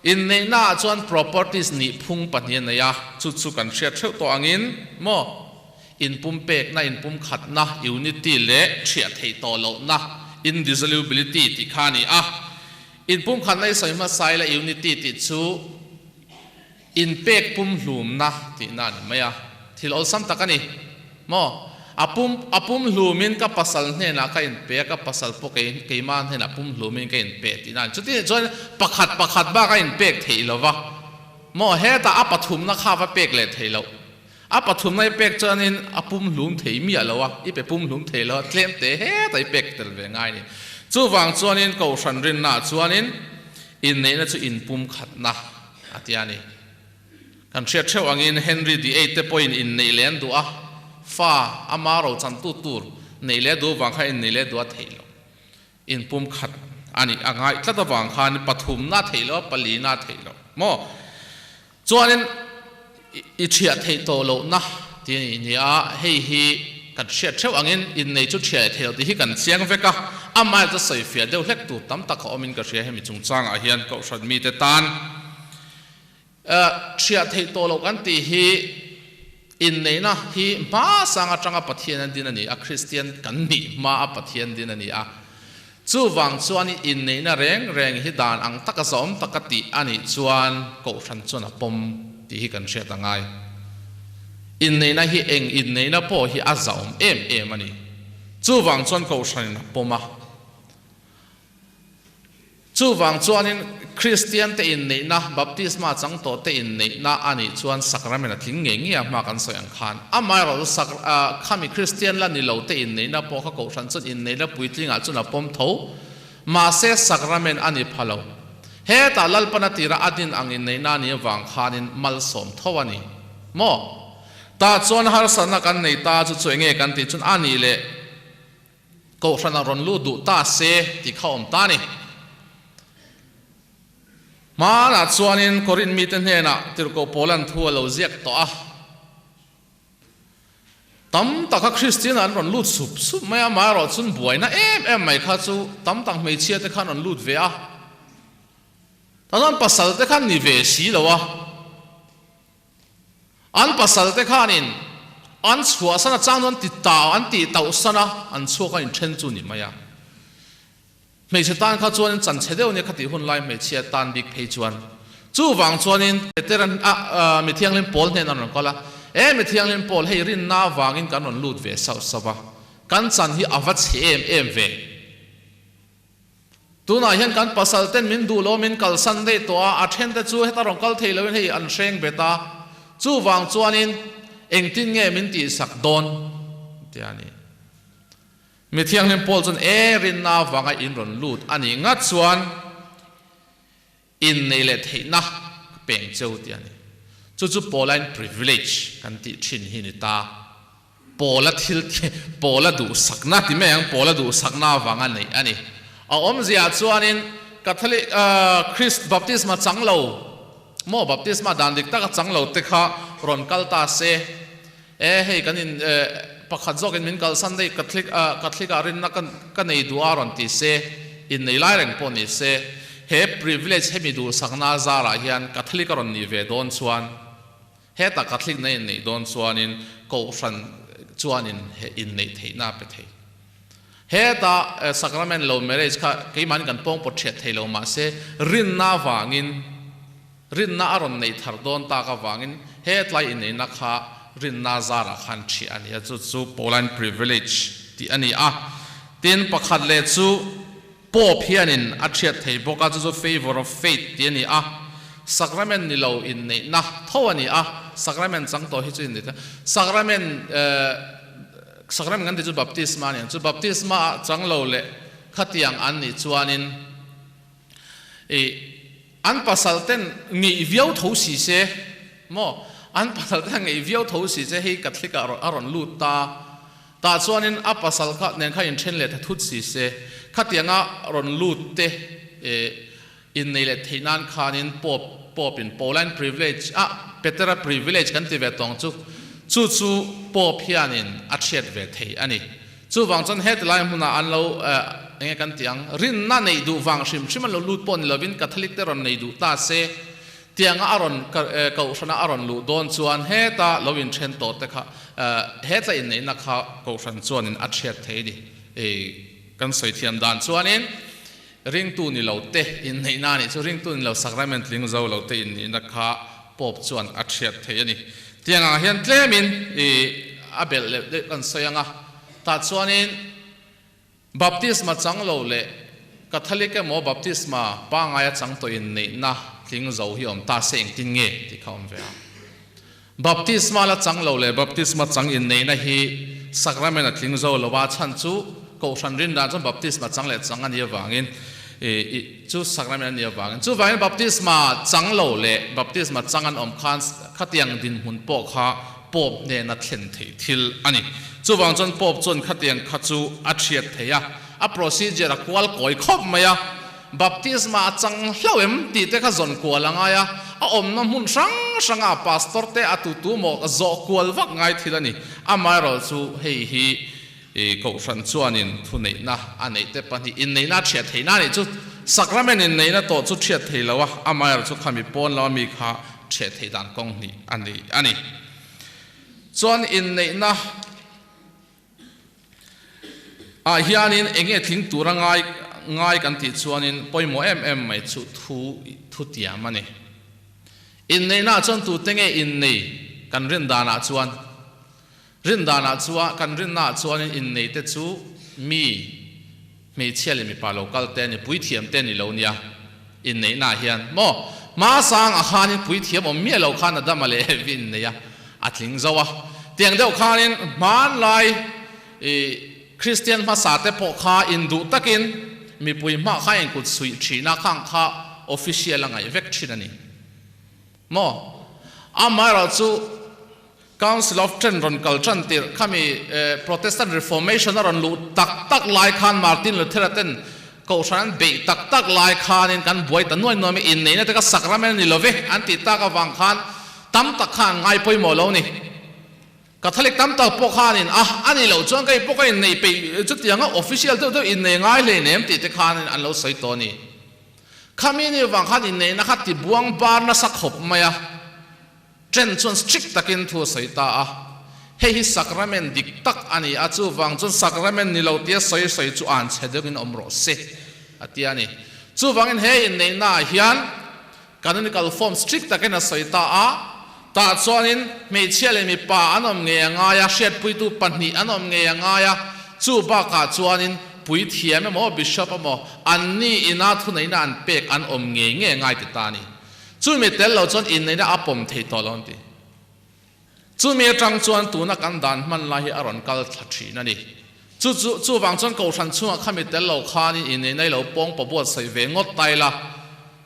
Inneihnaah chuan properties nih phung pahnih a nei a, chu chu kan hriat hreuh tawh angin maw? Inpumpekna, inpumkhatna, unity, leh thiah theih tawh lohna, indissolubility, tih kha a ni a. Inpumkhatna i sawi hmasa ila unity tih chu inpek pumhlumna tihna a ni mai a, thil awlsam tak a ni maw? A pum a pumhlumin ka pasal hnenah ka inpe a, ka pasal pawh kei keimah hnenah pumhlumin ka inpe tihna a ni. Chuti nih chuan pakhat pakhat bak a inpek theih lova maw? Hetah a pathumna kha va pek leh theih loh. A pathumna i pek chuanin a pumhlum thei miah lo a, i pe pumhlum thei lo a, tlem te heta i pek tel ve ngai a ni. Chuvang chuanin Kohhran rinnaah chuanin inneihna chu inpumkhatna a ti a ni. Kan hriat theuh angin Henry the Eighth te pawhin inneih leh an duh a, fa ama rochantu tur neih leh duh vang khan inneih leh duh a theih loh. Inpumkhat a nih a ngaih tlat avang khan pathumna a theih loh a, palina a theih loh maw? Chuanin i thiah theih tawh lohna tih a nih nia, hei hi kan hriat theuh angin innei chu thiah leh theih loh tih hi kan chiang vek a, amaherawhchu chu sawifiah deuh hlek tur tam tak a awmin ka hria hemi chungchangah hian Kohhran mite tan thiah theih tawh loh kan tih hi inneihna hi hmasang atanga Pathian a din a ni a, Kristian kan nih hmaa Pathian din a ni a. Chuvang chuan inneihna reng reng hi dan ang taka zawm taka tih a nih chuan Kohhran chuan a pawm tih hi kan hriat a ngai. Inneihna hi eng inneihna pawh hi a zahawm em em a ni. Chuvang chuan Kohhranin a pawm a. Chuvang chuanin Kristiante inneihna, baptisma chang tawhte inneihna a nih chuan sacrament a tling ngei ngei a hma kan sawi ang khan. Amaherawhchu sak khami Kristian la ni lote inneihna pawh kha kohhran chuan inneihna puitlingah chuan a pawm tho. Mahse sacrament a ni pha lo. Hetah Lalpan a tira a din ang inneihna a nih avang khanin malsawm tho a ni maw? Tah chuan harsatna kan nei ta chu chu enge kan tih chuan a nih leh Kohhran a rawn lut duh ta se tih kha awm ta a ni. Hmanah chuanin Korinth mite hnenah Tirhkoh Paula'n thu a lo ziak tawh a. Tam taka Kristian an rawn lut sup sup mai a, amaherawhchun buaina em em mai kha chu tam tak hmeichhia te khan rawn lut ve a. Tah chuan pasal te khan ni ve si lo a. An pasal te khanin an chhuahsan a chang chu an ti tau, an tih tauhsan a, an chhuak a inthen chu ni mai a. Hmeichhe tan kha chuan chan chhe deuh nia khatih hun lai hmeichhia tan bik phei chuan. Chuvang chuanin Petera'n a mi thianghlim Paul hnenah an rawn kal a, E mi thianghlim Paul, hei rinna avangin kan rawn lut ve sauh sauh va, kan chan hi a va chhe em em ve. Tunah hian kan pasal ten min duh lo min kalsan daih tawh a, a then te chu heta rawn kal thei loin hei an hreng bet a, chuvang chuanin engtin nge min tihsak dawn? tia a ni. Mi thianghlim Paul chuan, E rinna avanga in rawn lut a nih ngat chuan inneih leh theihna ka peng cheu tih a ni. Chu chu Pauline privilege kan tih thin hi ni ta. Paula thil Paula duhsakna ti mai ang, Paula duhsakna avanga neih a ni. A awmzia chuanin Catholic Christ baptisma chang lo maw baptisma dan dik taka chang lo te kha rawn kal ta se, e hei kan in pakhat zawkin min kalsan daih Catholic Catholic ah rinna ka ka nei duh a rawn ti se, innei lai reng pawh ni se, he privilege hemi duhsakna zarah hian Catholic a rawn nih ve dawn chuan, Heta Catholic na inneih dawn chuanin Kohhran chuanin he inneih theihna a pe thei. Heta sacrament lo marriage kha keimahni kan pawngpawt thiat thei lo mahse rinna avangin rinna a rawn neih thar dawn tak avangin hetlai inneihna kha rinna zarah khan thiah a ni a, chu chu Pauline privilege tih a ni a. Tin, pakhat leh chu. Pope hianin a thiat thei bawk a, chu chu favour of faith tih a ni a, sacrament ni lo inneihna tho a ni a, sacrament chang tawh hi chu inneih theih a, sacrament eh sacrament kan tih chu baptisma a ni ang chu, baptisma ah chang lo leh khatiang an nih chuanin ih an pasal ten ngeih viau tho si se maw, an pasal ten ngeih viau tho si se hei Catholic ah a rawn lut ta. Tah chuanin a pasal kha nen kha inthen leh ta thut si se, khatianga rawn lut te innei leh theih nan khanin Pope Pope in Pauline privilege ah Petera privilege kan ti ve tawng chu, chu chu Pope hianin a thiat ve thei a ni. Chuvang chuan heti lai hmunah an lo enge kan ti ang, rinna neih duh vang hrim hrim an lo lut pawh ni lovin Catholic te rawn nei duh ta se, Tianga a rawn kohhrana a rawn luh dawn chuan heta lo inthen tawh te kha hetla inneihna kha kohhran chuanin a thiat thei a ni. Kan sawi thiam dan chuanin ringtu ni lo te inneihna a nih chu ringtu ni lo sacrament tling zo lo te inneihna kha Pope chuan a thiat thei a ni. Tiang ang hian tlemin a belh leh deuh kan sawi ang a, tah chuanin Baptisma chang lo leh Catholic emaw baptisma pangaia chang tawh inneihna tling zo hi awm ta se engtin nge tih kha awm ve a. Baptisma la chang lo leh baptisma chang inneihna hi sacrament a tling zo lo a, chhan chu Kohhran rindan chuan baptisma chang leh chang a nih avangin chu sacrament a nih avangin chuvangin baptisma chang lo leh baptisma chang an awm khan khatiang dinhmun pawh kha Pope hnena thlen theih thil a ni. Chuvang chuan Pope chuan khatiang kha chu a thiat thei a, a procedure a kual kawi khawp mai a. Baptisma a chang hlauh em tih te kha zawn kual a ngai a, a awmna hmun hrang hranga pastor te a tutu maw zawh kual vak ngai thil a ni. Amaherawh chu hei hi Kohhran chuanin thuneihna a neih te pahnih inneihna a thiat theihna a nih chu sacrament inneihna tawh chu thiat thei lo a, amaherawh chu khami pawn lama mi kha thiat theih dan kawng hnih a ni a ni. Chuan inneihna ah hianin eng nge tling tura ngai ngai kan tih chuanin pawimawh em em mai chu thu thutiam a ni. Inneihna ah chuan tute nge innei kan rin danah chuan Rin danah chuan, kan rinnaah chuanin inneite chu mi, hmeichhia leh mipa lo kal te a ni, puithiam te a ni lo nia. Inneihnaah hian maw, hma sangah khanin puithiam awm miah lo khan Adama leh Evi innei a, a tling zo a. Tiang deuh khanin hmanlai Kristian hmasa te pawh kha induh takin mipui hmah kha inkut suih thina khang kha official a ngaih vek thin a ni maw. Amaherawhchu Council of Trent rawn kal tan tirh khami Protestant Reformation a rawn luh tak tak lai khan Martin Luther-a ten Kohhran an beih tak tak lai khanin kan buai ta nuai nuai mai, inneihna te kha sacrament a ni lo ve an tih tak avang khan tam tak khan an ngai pawimawh lo ni. Catholic tam tak pawh khanin a a nih loh chuan kei pawh ka inneih peih chutianga official deuh deuh innei ngai hleinem tih te khanin an lo sawi tawh a ni. Khami ni avang khan inneihna kha tibuang bar nasa khawp mai a. Chen chuan strict takin thu a sawi ta a, Hei hi sacrament dik tak a ni a, chuvang chuan sacrament ni lo tia sawi sawi chu an chhe deuhin awm rawh se, a ti a ni. Chuvangin he inneihnaah hian Canonical form strict takin a sawi ta a, tah chuanin hmeichhia leh mipa an awm ngei a ngai a, hriatpuitu pahnih an awm ngei a ngai a, chu bakah chuanin puithiam emaw bishop emaw anni ina thuneihna an pek an awm ngei ngei a ngai ti ta a ni. Chumi tel lo chuan inneihna a pawm thei tawh lo an ti. Chumi atang chuan tuna kan dan hman lai hi a rawn kal thla thin a ni. Chu chu chuvang chuan Kohhran chhungah khami tel lo khanin inneihna i lo pawng paw buatsaih ve ngawt ta ila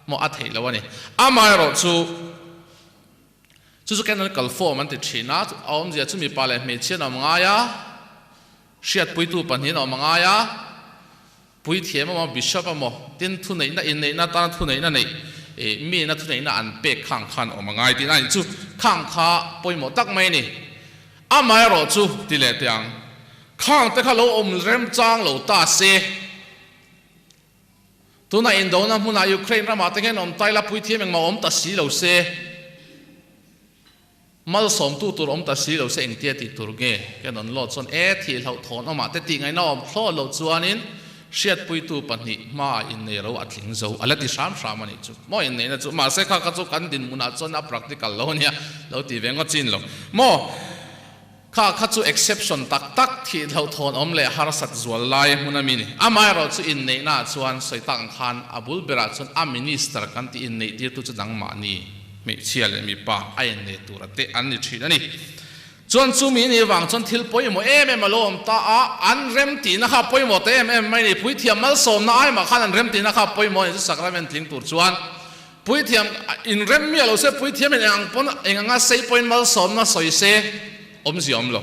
maw a theih lo a ni. Amaherawhchu chu chu canonical form an ti thin a, a awmzia chu mipa leh hmeichhia an awm ngai a, hriatpuitu pahnihin a awm ngai a, Puithiam emaw, Bishop emaw, tin thuneihna inneihna atana thuneihna neih ih miina thuneihna an pek khang khan awm a ngai tihna a nih chu. Khang kha pawimawh tak mai a ni. Amaherawh chu ti leh teh ang. Khang te kha lo awm remchang lo ta se. Tunah indona hmunah Ukraine ramah te hian awm ta ila puithiam engmah awm ta si lo se. Malsawmtu tur awm ta si lo se engtia tih tur nge? Canon Law chuan e thih hlauh thawn awmah te tih ngaihna awm thlawh loh chuanin hriatpuitu pahnih hmaah innei ro a tling zo a la ti hram hram a nih chu. Maw inneihna chu mahse kha kha chu kan dinhmunah chuan a practical lo ania lo ti ve ngawt chin lo. Maw kha kha chu exception tak tak thih hlauh thawn awm leh harsat zual lai hmun a mi ni. Amaherawh chu inneihnaah chuan sawi tak ang khan a bul berah chuan a minister kan tih inneih tirtu chu nangmah ni. Hmeichhia leh mipa a innei tura te an ni thin a ni. Chuan chumi ni vang chuan thil pawimawh em em a lo awm ta a, an remtihna kha pawimawh ta em em mai a ni. Puithiam malsawmna ai mah khan an remtihna kha pawimawh a ni chu sacrament tling tur chuan puithiam inrem miah lo se puithiam in eng ang pawn eng anga sei pawhin malsawmna sawi se awmzia awm lo.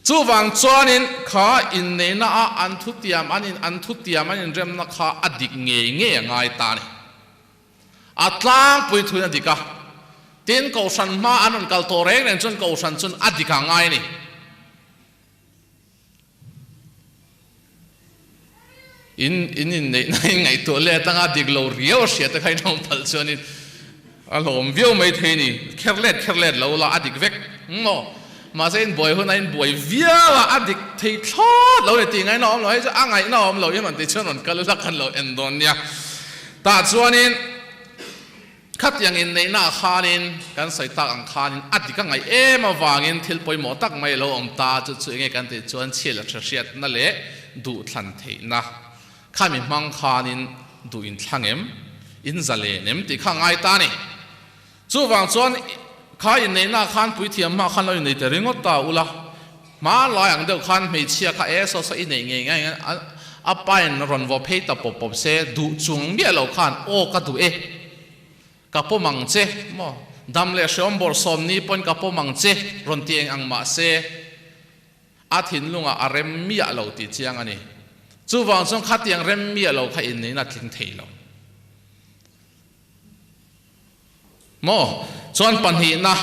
Chuvang chuanin kha inneihna a an thutiam an in an thutiam an inremna kha a dik ngei ngei a ngai ta a ni. A tlangpui thuin a dik a, tin Kohhran hma an rawn kal tawh reng reng chuan Kohhran chuan a dik a ngai a ni. In in inneihna in ngaihtuah let anga dik lo riau a hriat te kha in awm palh chuanin a hlawm viau mai thei a ni. Kher let kher let lo la a dik vek maw? Mahse in buai hunah in buai viau a, a dik thei thlawt lo ni tih ngaihna awm lo, hei chu a ngaihna awm lo in rawn ti chuan rawn kal ula kan lo en dawn nia. Tah chuanin khatiang inneihna ah khanin kan sawi tak ang khanin a dik a ngaih em avangin thil pawimawh tak mai a lo awm ta chu chu enge kan tih chuan chhiat la tha hriatna leh duhthlan theihna khami hmang khanin duh inthlang em, inzalen em tih kha a ngai ta a ni. Chuvang chuan kha inneihna ah khan puithiam hma khan lo innei ta ringawt ta ula, hma lai ang deuh khan hmeichhia kha e saw saw i neih ngei ngei ang a pain rawn vaw phei ta pawp pawp se duh chung miah lo khan aw ka duh e, ka pawm ang che maw dam leh hreawm bawrhsawm ni pawn ka pawm ang che rawn ti eng ang mah se a thinlungah a rem miah lo tih chiang a ni. Chuvang chuan khatiang rem miah lo kha inneihna a tling thei lo. Maw? Chuan pahnihna,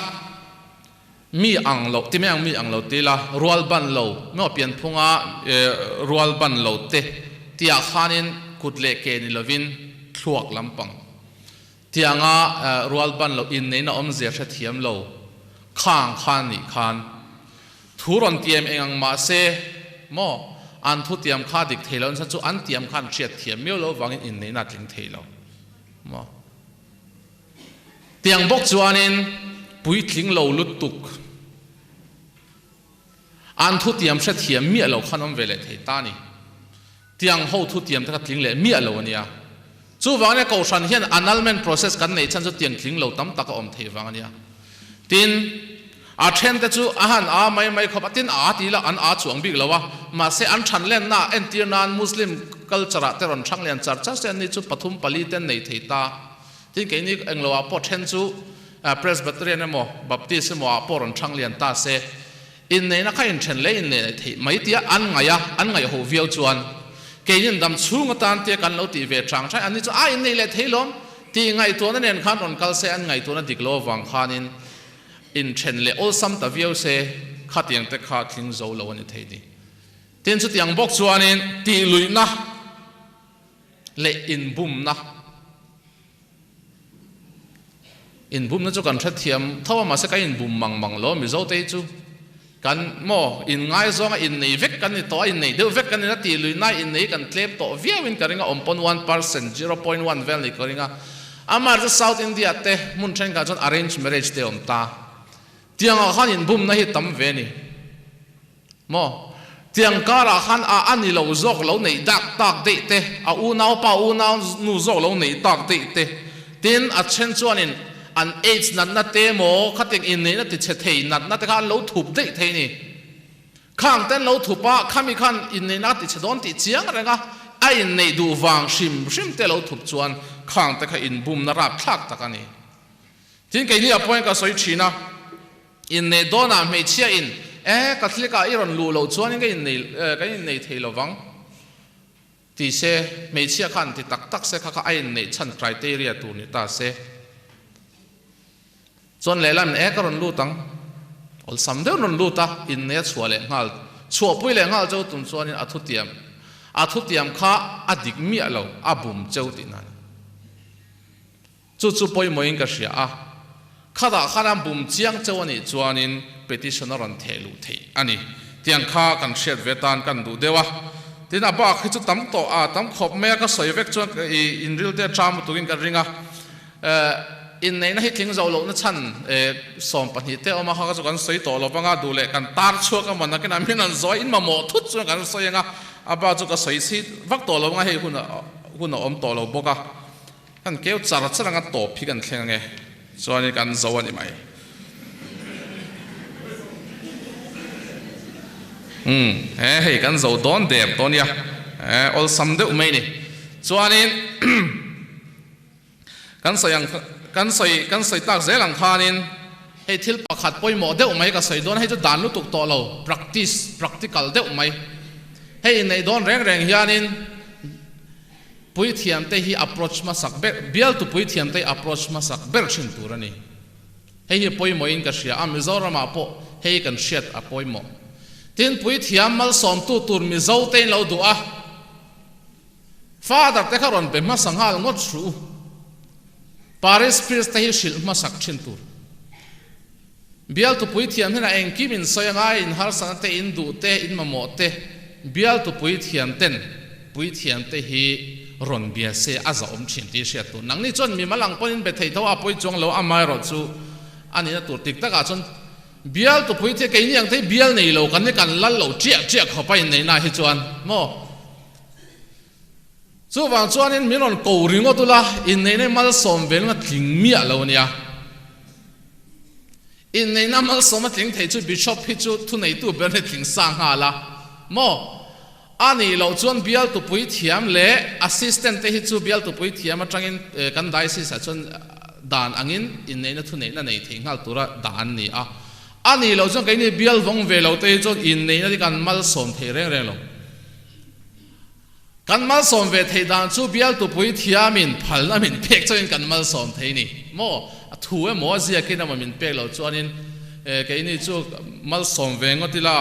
mi ang lo, ti mai ang mi ang lo ti ila, rual ban lo, maw pianphunga rual ban lo te tihah khanin kut leh ke ni lovin thluak lampang tianga rual ban lo inneihna awmzia hrethiam lo khang khan nih khan thu rawn tiam eng ang mahse maw an thutiam kha dik thei lo nasa chu an tiam khan hriatthiam miau lo vangin inneihna a tling thei lo. Maw? Tiang bawk chuanin puitling lo lutuk an thutiam hrethiam miah lo khan awm ve leh thei ta a ni. Tiang ho thutiam te kha tling leh miah lo a nia. Chuvangin Kohhran hian annulment process kan neih chhan chu tiang tling lo tam tak a awm theih vang a nia. Tin, a then te chu a han a mai mai khawp a, tin a ti la an a chuang bik lo a, mahse an than lenna ah entir nan Muslim culture ah te rawn thang lian char char se an ni chu pathum pali te an nei thei ta. Tin keini englo ah pawh then chu Presbyterian emaw Baptist emaw ah pawh rawn thang lian ta se inneihna kha inthen leh inneih theih mai tia an ngaih a, an ngaih ho viau chuan keinin dam chhung atan tia kan lo tih ve chang hrai an ni chu a inneih leh thei lawm tih ngaihtuahna nen khan rawn kal se an ngaihtuahna dik lo avang khanin inthen leh awlsam ta viau se khatiang te kha tling zo lo a ni thei ni. Tin chutiang bawk chuanin tihluihna leh inbumna Inbumna chu kan hrethiam tho a, mahse kan inbum mang mang lo a, Mizote hi chu kan maw inngaizawng a innei vek kan ni tawh a, innei deuh vek kan ni a, tih luihna innei kan tlem tawh viauin ka ring a, awm pawn 1%, 0.1 vel ni ka ring a. Amaherawhchu South India te hmun thenkhat chuan arrange marriage te a awm ta. Tiangah khan inbumna hi tam ve a ni. Maw? Tiang karah khan a a ni lo zawk lo neih dak tak daih te, a unaupa unau nu zawk lo neih tak daih te, tin a then chuanin an aids natna te maw khatiang inneihna tichhe thei natna te kha an lo thup daih thei a ni. Khang te an lo thup a, khami khan inneihna a tichhe dawn tih chiang reng a, a inneih duh vang hrim hrim te lo thup chuan khang te kha inbumna rapthlak tak a ni. Tin keini ah pawhin ka sawi thin a. Inneih dawnah hmeichhia in e Catholic ah i rawn luh loh chuanin ka innei kan innei thei lo vang ti se, hmeichhia khan ti tak tak se kha kha a inneih chhan criteria tur ni ta se. Chuan lehlam in e ka rawn lut ang, awlsam deuhin rawn lut a, innei a chhuah leh nghal, chhuahpui leh nghal cheu tum chuanin a thutiam a thutiam kha a dik miah lo, a bum cheu tihna a ni. Chu chu pawimawhin ka hria a, khatah khan a bum chiang cheu a nih chuanin petition a rawn theh luh theih a ni. Tiang kha kan hriat ve tan kan duh deuh a. Tin, a bak hi chu tam tawh a, tam khawp mai a, ka sawi vek chuan i inril te a ṭam lutukin ka ring a. Inneihna hi tling zo lohna chhan 12 te a awm a, kha kha chu kan sawi tawh lo vang a, duh leh kan tar chhuak a maw nakinah min rawn zawi in mamawh thut chuan kan sawi ang a, a bak chu ka sawi chhi vak tawh lo vang a, hei hun a awm tawh lo bawk a. Kan keu char char anga tawp hi kan thleng ange, chuanin kan zo a ni mai. Umm, he hei kan zo dawn der tawh nia, he awlsam deuh mai ni. Chuanin kan sawi ang kan sawi kan sawi tak zel ang khanin hei thil pakhat pawimawh deuh mai ka sawi dawn a, hei chu dan lutuk tawh lo, practice, practical deuh mai. Hei inneih dawn reng reng hianin Puithiamte hi approach hmasak ber, bialtu puithiamte hi approach hmasak ber thin tur a ni. Hei hi pawimawhin ka hria a, Mizoramah pawh hei kan hriat a pawimawh. Tin, puithiam malsawmtu tur Mizote in lo duh a, Father te kha rawn be hmasa nghal ngawt hru u. Parish Priest te hi hrilh hmasak thin tur. Bialtu puithiam hian a engkim in sawi anga in harsatna te, in duh te, in mamawh te bialtu puithiam ten puithiam te hi rawn bia se a zahawm thin tih hriat tur. Nangni chuan mimal ang pawn in be thei tho a pawi chuang lo amaherawh chu a nihna tur tik takah chuan bialtu puithiam keini ang te hi bial nei lo kan ni kan lal lo chiah chiah khawp a inneihna hi chuan maw. Chuvang chuanin min rawn ko ringawt ula, inneihna hi malsawm velna tling miah lo a nia. Inneihna malsawm a tling thei chu Bishop hi chu thuneitu ber hi tling sa nghal a maw? A nih loh chuan bialtupui thiam leh assistant te hi chu bialtupui thiam atangin kan diocese ah chuan dan angin inneihna thuneihna nei thei nghal tura dah an ni a. A nih loh chuan keini bial vawng ve lo te hi chuan inneihna hi kan malsawm thei reng reng lo. Kan malsawm ve theih dan chu bialtupui thiamin phalna min pek chauhin kan malsawm thei ni maw? A thu emaw a ziakin emaw min pek loh chuanin keini chu malsawm ve ngawt ila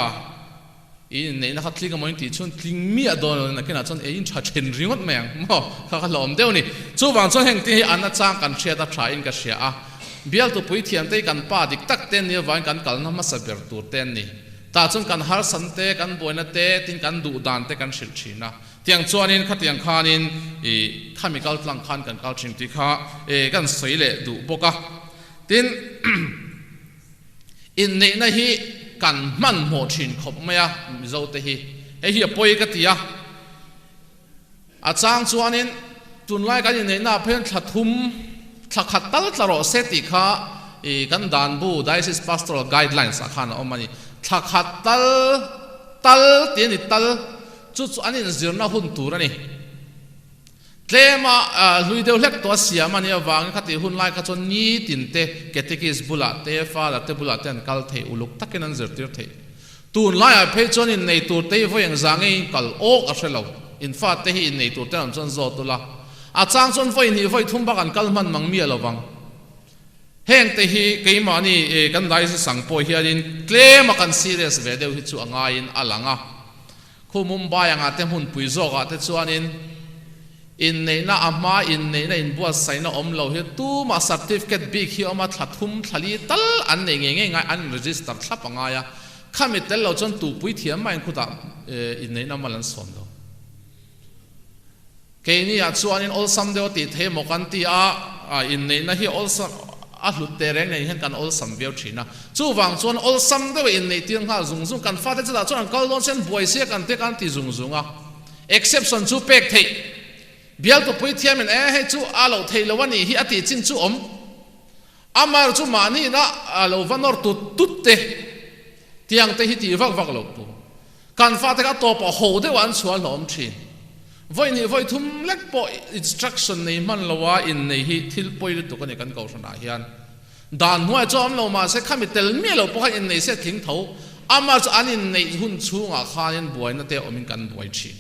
i inneihna kha tling emaw in tih chhun tling miah dawn lo nakinah chuan ei in tha then ringawt mai ang maw? Kha kha hlauhawm deuh a ni. Chuvang chuan heng te hi an achang kan hriat a tha in ka hria a, bialtupui thiamte hi kan pa dik tak te an nih avangin kan kalna hmasa ber tur te an ni. Tah chuan kan harsan te, kan buaina te, tin kan duh dan te kan hrilh thin a. Tiang chuanin khatiang khanin i khami kal tlang khan kan kal thin tih kha i kan sawi leh duh bawk a. Tin, inneihna hi kan hmanhmawh thin khawp mai a Mizo te hi. Hei hi a pawi ka ti a. A chang chuanin tunlai kan inneihna ah phei thla thum, thla khat tal tla rawh se tih kha i kan dan bu Diocese Pastoral Guidelines ah khan a awm a ni. Thla khat tal tal tih a ni tal, chu chu an inzirna hun tur a ni. Tlema hlui deuh hlek tawh a siam a nih avangin khatih hun lai kha chuan nitin te catechist bulah te father te bulah te an kal thei uluk takin an zirtir theih. Tun laiah phei chuan innei tur te hi vawi engzah nge in kal awk a hre lo. In fate hi innei tur te lam chuan zawt ula. A chang chuan vawi hnih vawi thum bak an kal hman mang miah lo vang. Heng te hi keimahni kan diocese ang pawh hianin tlem a kan serious ve deuh hi chu a ngaiin a lang a. Khu Mumbai angah te hmunpui zawkah te chuanin inneihna a hma inneihna inbuatsaihna awm lo hi tumah certificate bik hi awm a, thla thum thla li tal an nei ngei ngei ngai, an in-register thlap a ngai a, khami tel lo chuan tupui thiam maiin khutah inneihna mal an sawm lo. Keini ah chuanin awlsam deuh a tih thei emaw kan ti a. a inneihna hi awlsam a hlut teh reng nen hian kan awlsam viau thin a. Chuvang chuan awlsam deuh a inneih tir nghal zung zung kan fate chutah chuan an kal dawn se an buai sia kan te kan ti zung zung a. Exception chu pek theih bialtu puithiamin e hei chu a loh theih lo a nih hi a tih chin chu awm. Amar chu mahni ina a lo va nawr tut tut te tiang te hi tih vak vak loh tur. Kan fate kha a tawpah ho deuh ah an chhuah hlawm thin. Vawi hnih vawi thum lek pawh instruction nei hman lo a innei hi thil pawi lutuk a ni kan kohhran ah hian. Dan hnuai chu a awm lo mahse khami tel miah lo pawh khan innei se tling tho. Amah chu an inneih hun chhungah khanin buaina te awmin kan buai thin.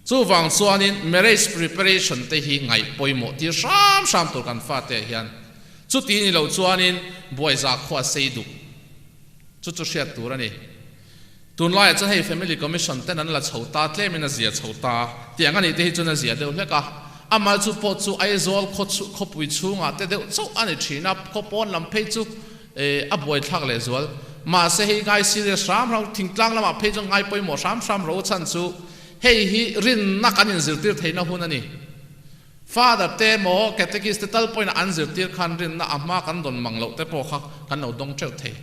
Chuvang chuanin marriage preparation te hi ngaih pawimawh tir hram hram tur kan fate ah hian. Chuti ni lo chuanin buai zakhua sei duh chu chu hriat tur a ni. Tunlaiah chuan hei family commission ten an la chho ta tlemin a zia chho ta tiang a nih te hi chuan a zia deuh hlek a. Amal chu pawh chu Aizawl khaw khawpui chhungah te deuh chauh a ni thin a, khaw pawn lam phei chu a buaithlak lehzual. Mahse hei ngai serious hram hram thingtlang lamah phei chuan ngai pawimawh hram hram ro chhan chu hei hi rinna kan inzirtir theihna hun a ni. Father te emaw catechist te tal pawhin an zirtir khan rinna a hma kan dawn mang loh te pawh kha kan lo dawng teuh thei.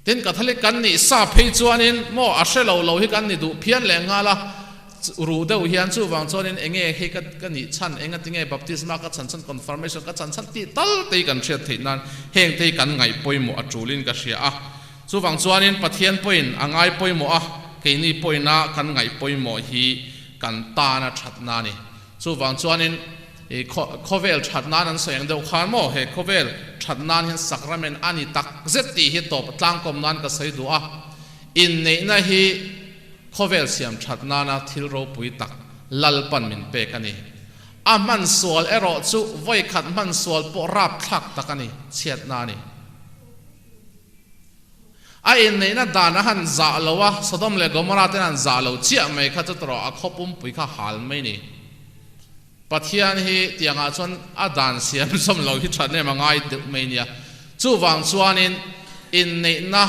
Tin, Catholic kan nih sa phei chuanin maw a hre lo lo hi kan ni duh phian leh nghal a, ruh deuh hian chuvang chuanin enge hei ka ka nih chhan, enga tinge baptisma ka chhan chhan, confirmation ka chhan chhan tih tal te hi kan hriat theih nan heng te hi kan ngaih pawimawh a tulin ka hria a. Chuvang chuanin Pathian pawhin a ngai pawimawh a, keini pawhina kan ngaih pawimawh hi kan tan a thatna a ni. Chuvang chuanin i khawvel that nan an sawi ang deuh khan maw he khawvel that nan hian sacrament a ni tak zet tih hi tawp tlangkawm nan ka sawi duh a. Inneihna hi khawvel siam that nana thil ropui tak Lalpan min pek a ni. A hman sual erawh chu vawikhat hman sual pawh rapthlak tak a ni, chhiatna a ni. A inneihna dan a han zah lo a, Sodom leh Gomorrah ten an zah lo chiah mai kha chu tawrh a khaw pumpui kha hal mai ni. Pathian hi tiangah chuan a dan siam zawm lo hi that em a ngai deuh mai nia. Chuvang chuanin inneihna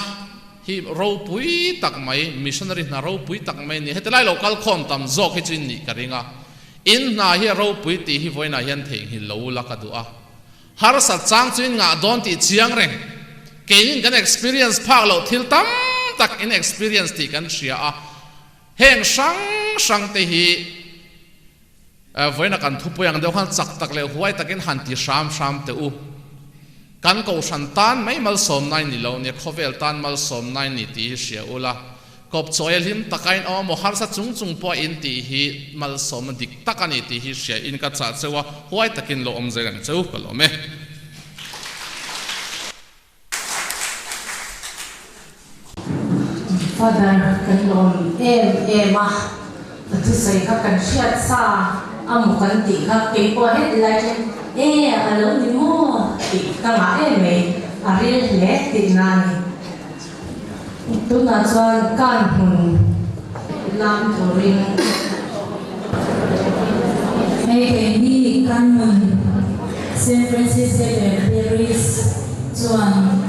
hi ropui tak mai, missionary hna ropui tak mai ni. Heti lai lo kal khawm tam zawk hi chu in nih ka ring a. In hna hi a ropui tih hi vawiinah hian theihnghilh lo ula ka duh a. Harsat chang chu in ngah dawn tih chiang reng. Keinin kan experience phak loh thil tam tak in experience tih kan hria a. Heng hrang hrang te hi vawiina kan thupui ang deuh khan chak tak leh huai takin han ti hram hram teh u. Kan kohhran tan mai malsawmna in ni lo nia, khawvel tan malsawmna in ni tih hi hria ula. Kawp chawi a hlim taka in awm a maw harsa chung chung pawh a in tih hi malsawmna dik tak a ni tih hi hria in ka chah cheu a, huai takin lo awm zel ang cheu ka lawm e. Father kan lawm em em a, a thusawi kha kan hriat sa a maw kan tih kha keipawh heti lai chuan e a lo ni maw tih ka ngah em mai, a ril hle tihna a ni. Tunah chuan kan hmun lam turin. Hei keini kan hmun Saint Francis Xavier Parish chuan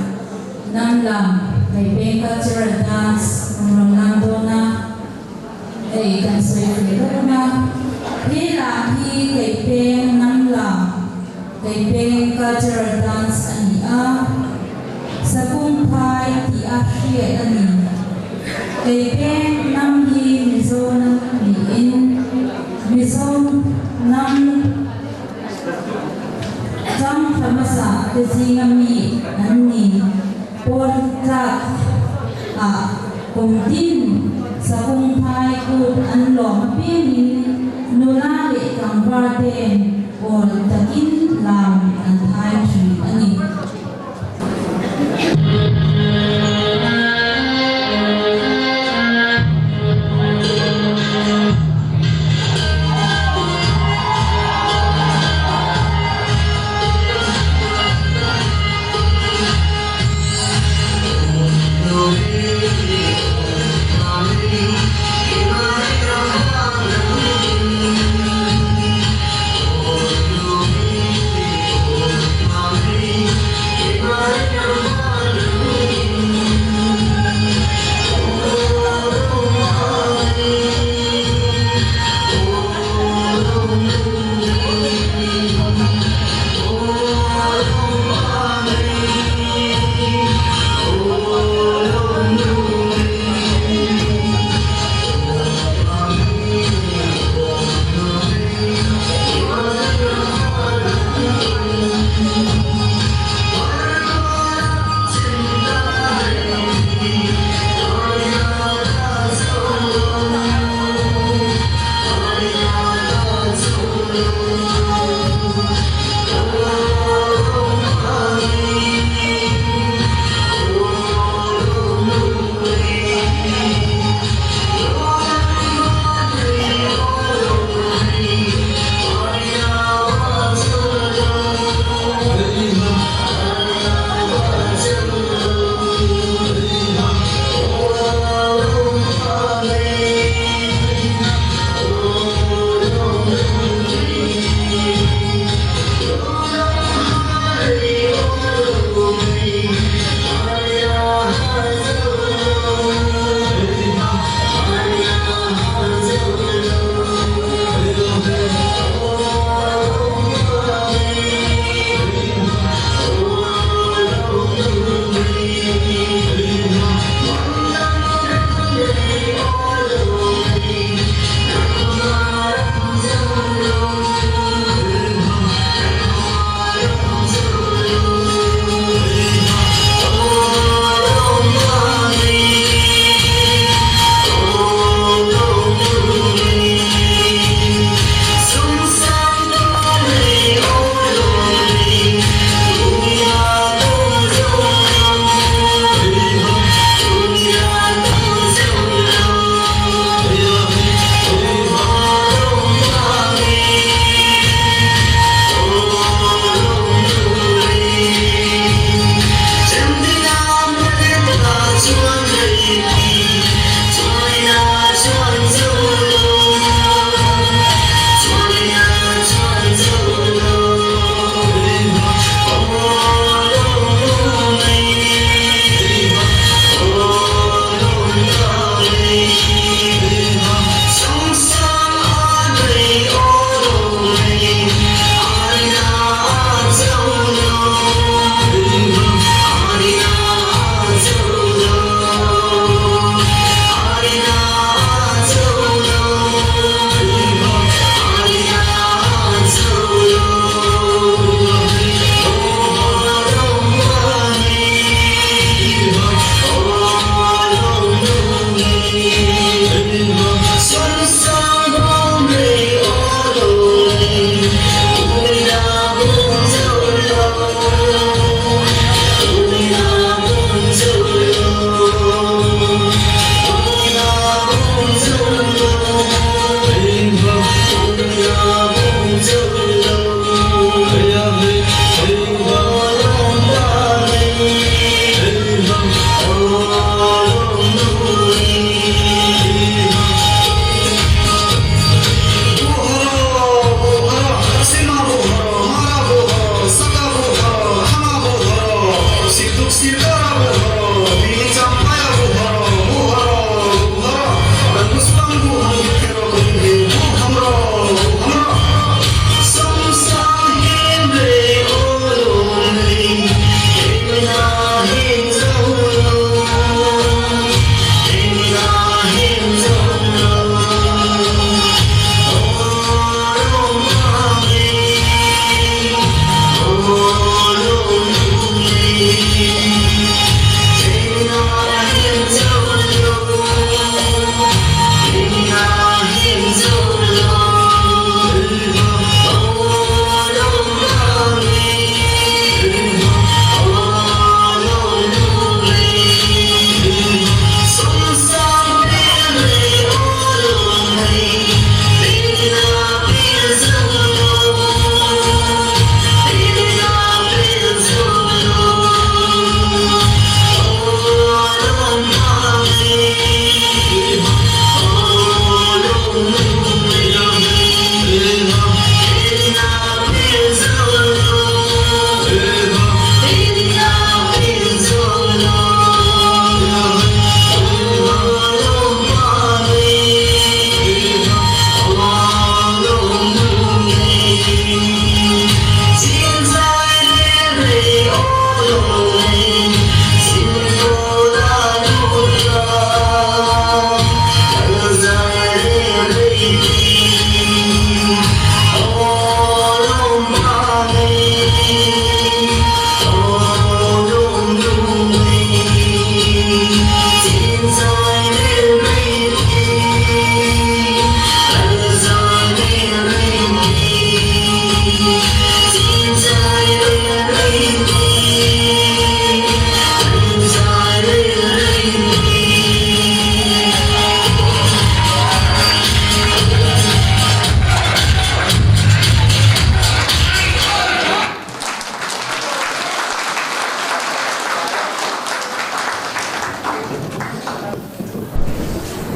hnam lam Kaipeng Cultural Dance an rawn lam dawn a, hei kan sawi ve dawn a. He lam hi Kaipeng hnam lam Kaipeng Cultural Dance a ni a. Sakumphai tih a hriat a ni. Kei peng hnam hi Mizo hnam niin Mizo hnam chang tha hmasa te zinga mi an ni. Pawl tlak ah kum tin Sakumphai kut an lawm apiangin nula leh tlangval ten pawl takin lam an thai thin a ni.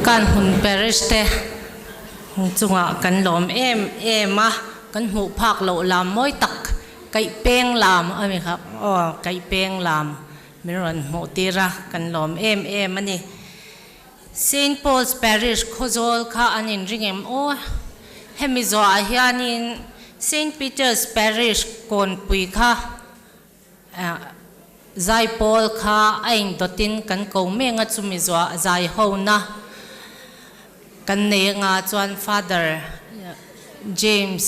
Kanhmun Parish te chungah kan lawm em em a, kan hmuh phak loh lam mawi tak kaih peng lam a mi kha aw kaih peng lam min rawn hmuh tir a, kan lawm em em a ni. Saint Paul's Parish Khawzawl kha an inring em aw? Hemi zawhah hianin Saint Peter's Parish Kawnpui kha Zaipawl kha a indawtin kan ko meng a, chumi zuah zaihona kan nei anga chuan Father James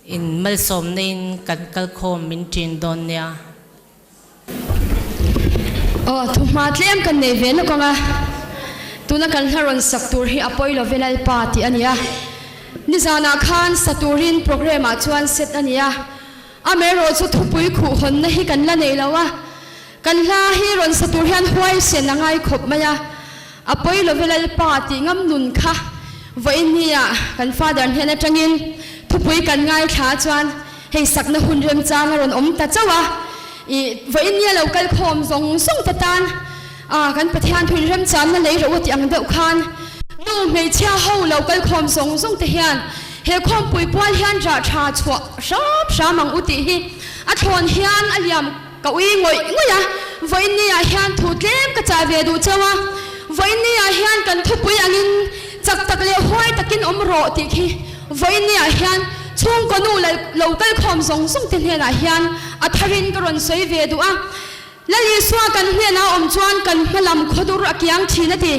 in malsawmna in kan kalkhawm min ṭin dawn nia. Aw, thuhma tlem kan nei ve lawk ang a, tuna kan hla rawn sak tur hi a pawi lo ve Lalpa tih a ni a. Nizanah khan sa turin programme ah chuan set a ni a, amaherawhchu thupui khuh hawnna hi kan la nei lo a, kan hla hi rawn sa tur hian huaisen a ngai khawp mai a, a pawi lo ve Lalpa tih ngam nun kha vawiin nia kan Father hnen atangin thupui kan ngaithla chuan Hei sakna hun remchang a rawn awm ta chauh a, i vawiin nia lo kal khawm zawng zawng te tan a kan Pathian thuin remchanna lei rawh u tih ang deuh khan nu hmeichhia ho lo kal khawm zawng zawng te hian he khawmpui pual hian rah tha chhuah hram hram ang u tih hi a thlawn hian a liam ka ui ngawih ngawih a, vawiin nia hian thu tlem ka chah ve duh chauh a, vawiin nia hian kan thupui angin chak tak leh huai takin awm rawh tih khi Vawiin ni ah hian chhungkaw nu lo kal khawm zawng zawng te hnenah hian a tharin ka rawn sawi ve duh a. Lal Isua kan hnenah a awm chuan kan hmalam khawdur a kiang thin a ti.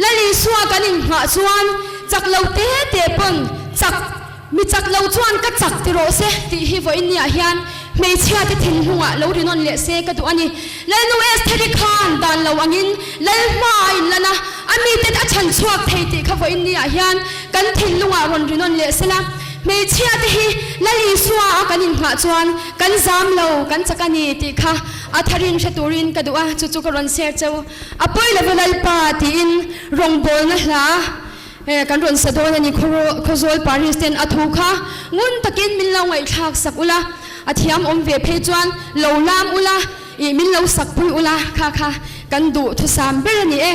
Lal Isua kan inghah chuan chak lo te te pawn chak, mi chak lo chuan ka chak ti rawh se tih hi vawiin ni ah hian hmeichhia te thinlungah lo rinawn leh se ka duh a ni. Lalnu Estheri khan dan lo angin Lal hma a inlan a, a miten a chhan chhuak thei tih kha vawiin ni ah hian kan thinlungah rawn rinawn leh sela, hmeichhia te hi Lal Isua a kan inghah chuan kan zam lo, kan chak a ni tih kha a tharin hre turin ka duh a, chu chu ka rawn share cheu. A pawi lova Lalpa tiin rawngbawlna hla kan rawn sa dawn a ni. Khawzawl Paris ten a thu kha ngun takin min lo ngaihthlak sak ula, a thiam awm ve phei chuan lo lam ula, Ih min lo sak pui ula kha kha kan duh thusam ber a ni e.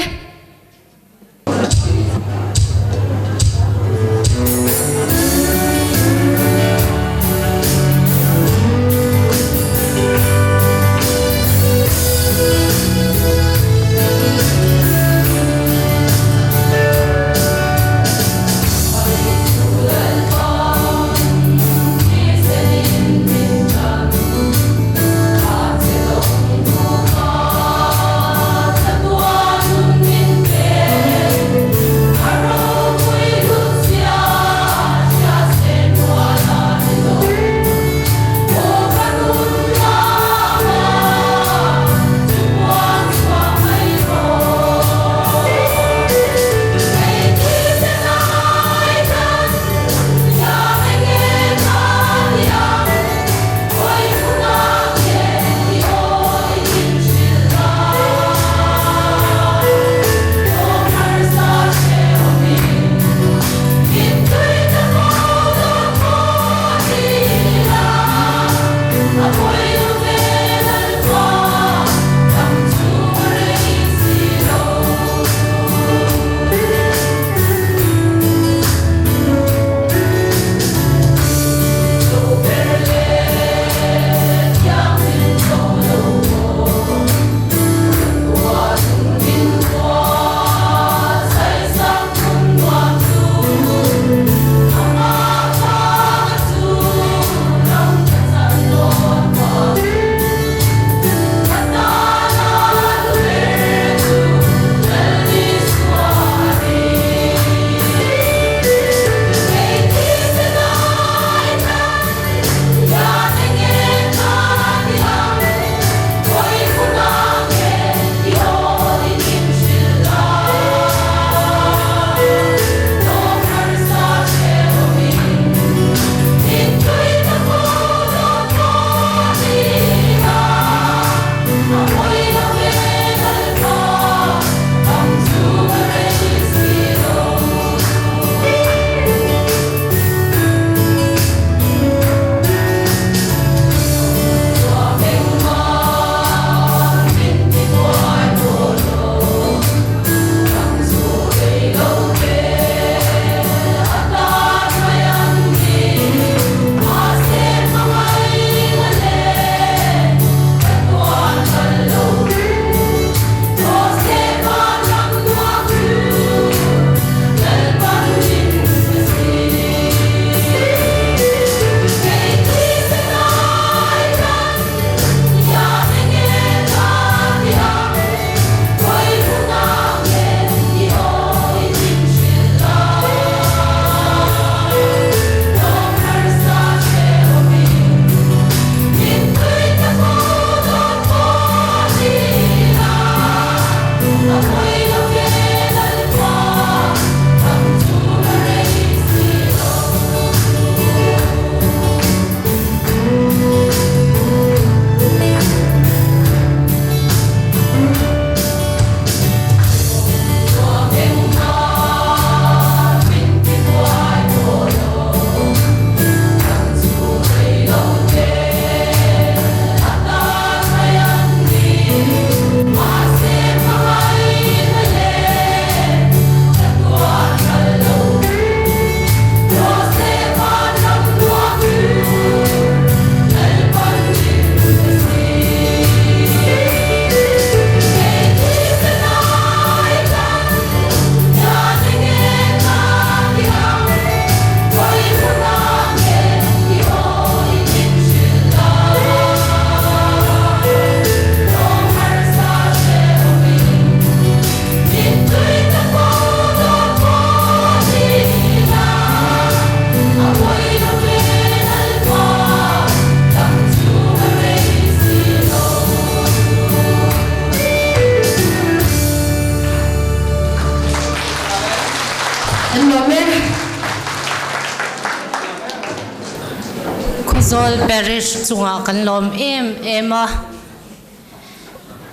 Aizawl Parish chungah kan lawm em em a,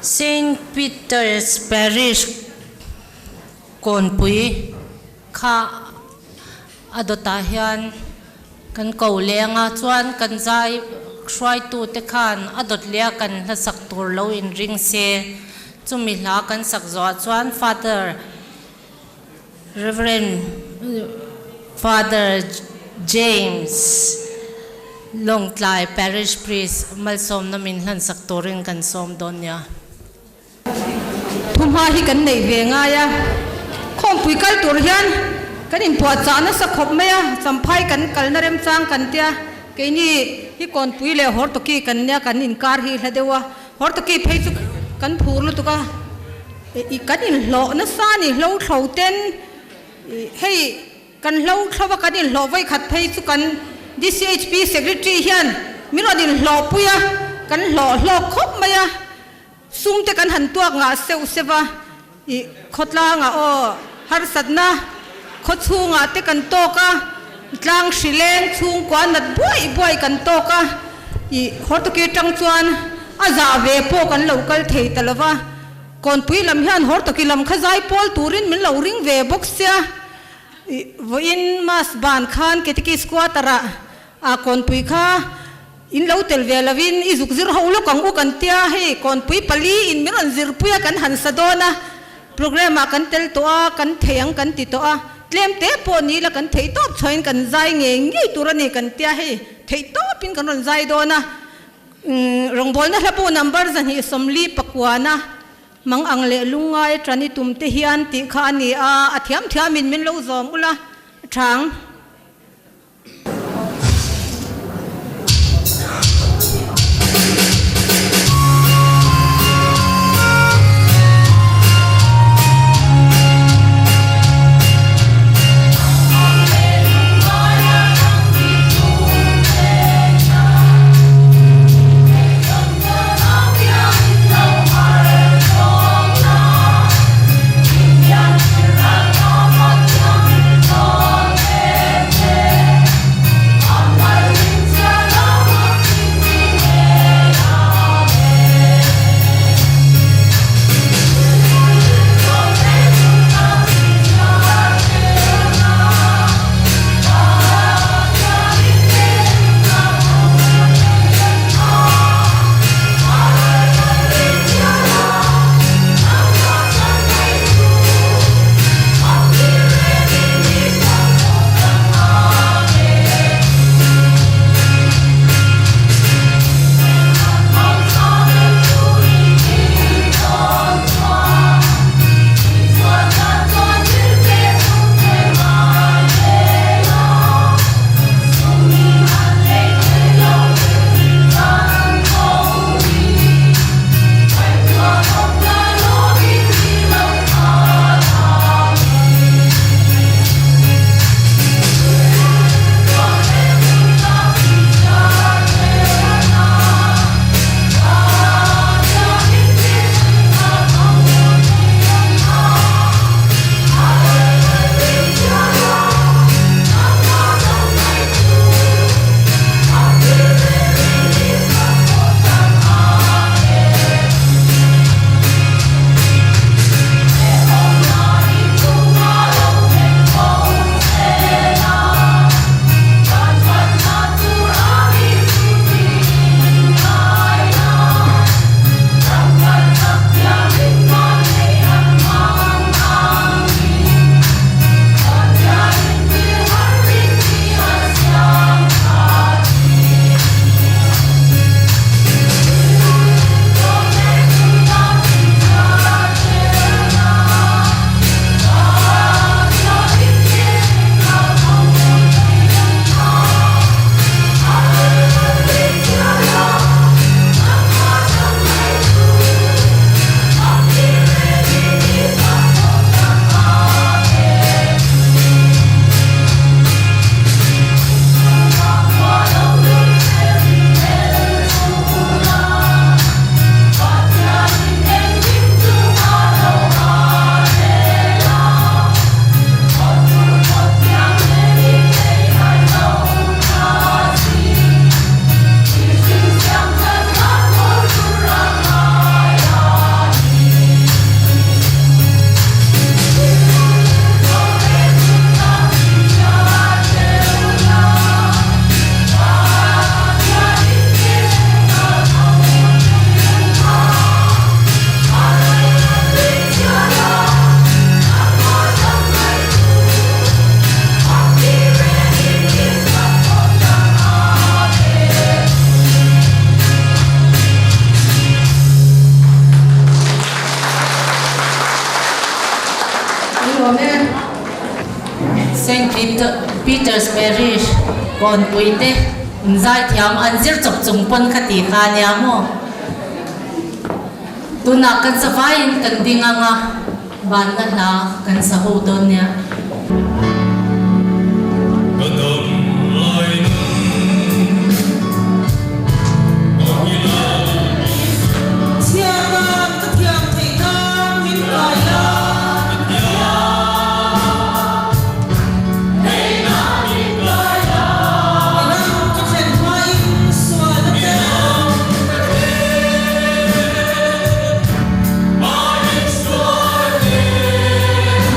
Saint Peter's Parish kawnpui kha a dawtah hian kan ko leng a, chuan kan zai hruaitute khan a dawt leh a kan hlasak tur lo inring se, chumi hla kan sak zawhah chuan Father Rev. Father James Lawngtlai Parish Priest malsawmna min hlansak turin kan sawm dawn nia. Thuhma hi kan neih ve ngai a, khawmpui kal tur hian kan inpuahchah nasa khawp mai a, champhai kan kalna remchang kan tia, keini hi kawnpui leh Hortoki kan nia kan inkar hi hla deuh a, Hortoki phei chu kan phur lutuk a, i kan inhlawh nasa a ni, hlo thlo ten hei kan hlo thlo a kan inhlawh vawi khat phei chu kan DCHP Secretary hian min rawn inhlawh pui a, kan hlawh hlawk khawp mai a, sum te kan han tuak ngah seuh seuh a, i khawtlangah aw harsatna khawchhungah te kan tawk a, tlang hrileng chhungkua nat buai buai kan tawk a, i Hortoki tang chuan a zah ve pawh kan lo kal thei ta lo va. Kawnpui lam hian Hortoki lam kha zai pawl turin min lo ring ve bawk sia. Vawiin Mass ban khan Ketikis Quarter-ah a kawnpui kha in lo tel ve lovin i zuk zir ho lawk ang u kan tia, hei kawnpui pali in min rawn zirpui a kan han sa dawn a, programme ah kan tel tawh a, kan thei ang kan ti tawh a, tlem te pawh ni ila kan theih tawp chhuahin kan zai ngei ngei tur a ni kan tia, hei theih tawpin kan rawn zai dawn a. Rawngbawlna hlabu number 240 pakuana mang ang leh lungngai tan i tum te hian tih kha a ni a, a thiam thiamin min lo zawm ula thang. Saint Peter's Parish Kawnpui te in zaithiam an zir chawp chung pawn kha ti kha ania maw? Tunah kan sa vaiin kan ding ang a, banna hla kan sa ho dawn nia. Ka dam lai nun ka hila. Chhiar dan ka thiam theih nan min kai la. I ram ka thlen hmain sual a tel.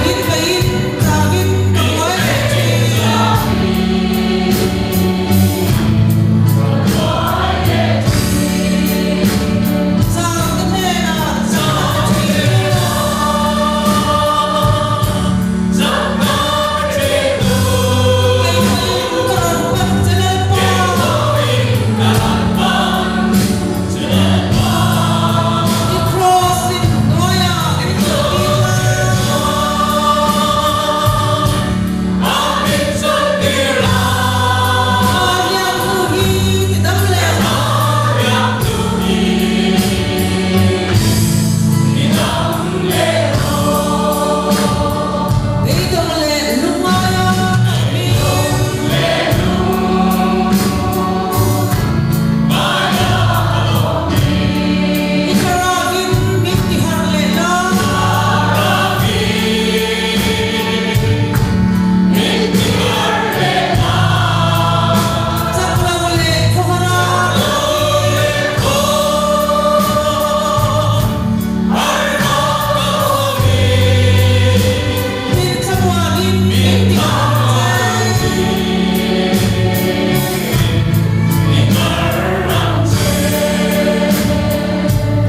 Min beiin tlangin ka buai leh thin. Chau te hnenah chakna ka thin. Keipawhin ka rawn pan che Lalpa. I kraws in hnuaiah min chawlhtir la. A hliam hnu hi ti dam leh rawh. Beidawng leh lungngaia ka awmin. I thlarauin min ti harh leh la. Chak lo leh khawhara ka awmin. Min thlamuanin min ti harh ang che.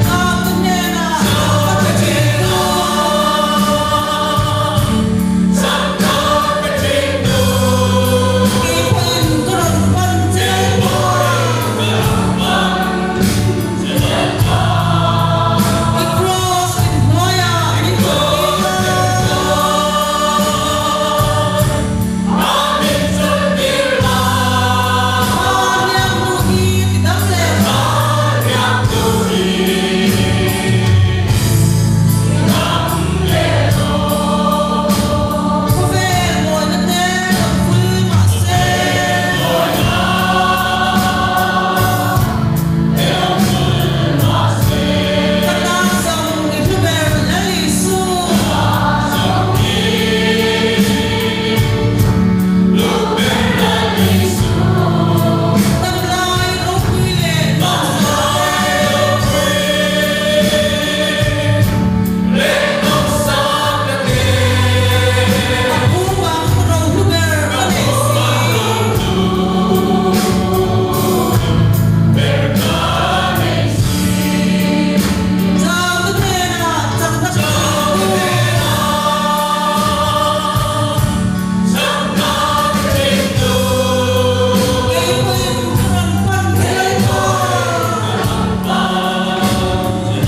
Chau te hnenah chakna pe thin tu. Keipawhin ka rawn pan che Lalpa. I kraws in hnuaiah min chawlhtir la. A hliam hnu hi ti dam leh rawh. Khawvel mawina te rawn vul mah se. Ka tan zawng i hlu ber Lal Isu. Damlai ropui leh nawmsam te. A phu bang ro hlu ber ka nei si. Chau te hnenah chakna ka thin tu. Keipawhin ka rawn pan che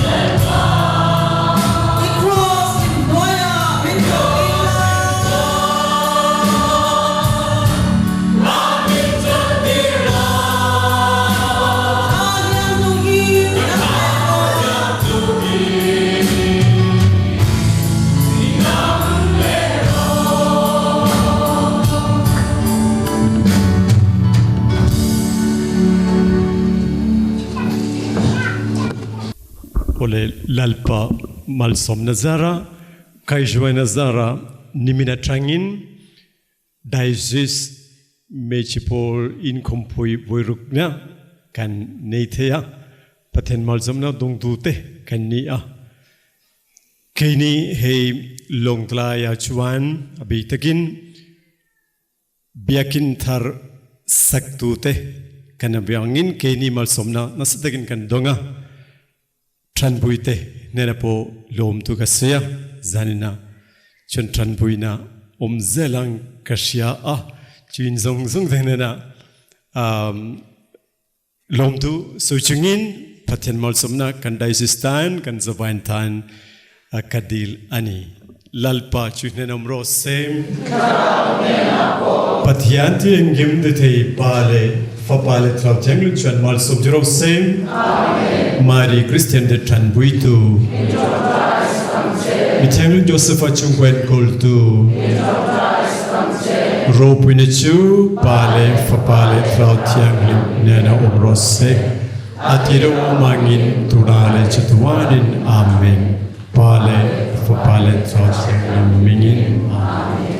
Lalpa. I kraws in hnuaiah min chawlhtir la. A hliam hnu hi ti dam leh rawh. Awle Lalpa malsawmna zara, kaihruaina zara nimin atangin Diocese Hmeichhe pawl inkhawmpui vawirukna kan nei thei a, Pathian malsawmna dawngtute kan ni a. Keini hei Lawngtlai ah chuan a bik takin Biakinn thar saktute kan abiangin keini malsawmna nasa takin kan dawng a, Ṭhanpuite hnena pawh lawmtu ka sawi a, zaninah chuan ṭhanpuina awm zel ang ka hria a, chuin zawng zawng te hnena lawmtu sawi chungin Pathian malsawmna kan diocese tan, kan zavain tan ka dil a ni. Lalpa chu hnen awm rawh se. Thlarau hnenah pawh. Pathian ti engkim ti thei Pa leh Fapa leh Thlarau Thianghlim chuan malsawm chu rawh se. Amen. Mari Kristian te tanpuitu. Min tawngtai sak ang che. Mi Thianghlim Josepha chhungkua enkawltu. Min tawngtai sak ang che. Ropuina chu Pa leh Fapa leh Thlarau Thianghlim hnenah awm rawh se. A ti deuh awm angin tunah leh chatuanin. Amen. Pa leh Fapa leh Thlarau Thianghlim mingin. Amen.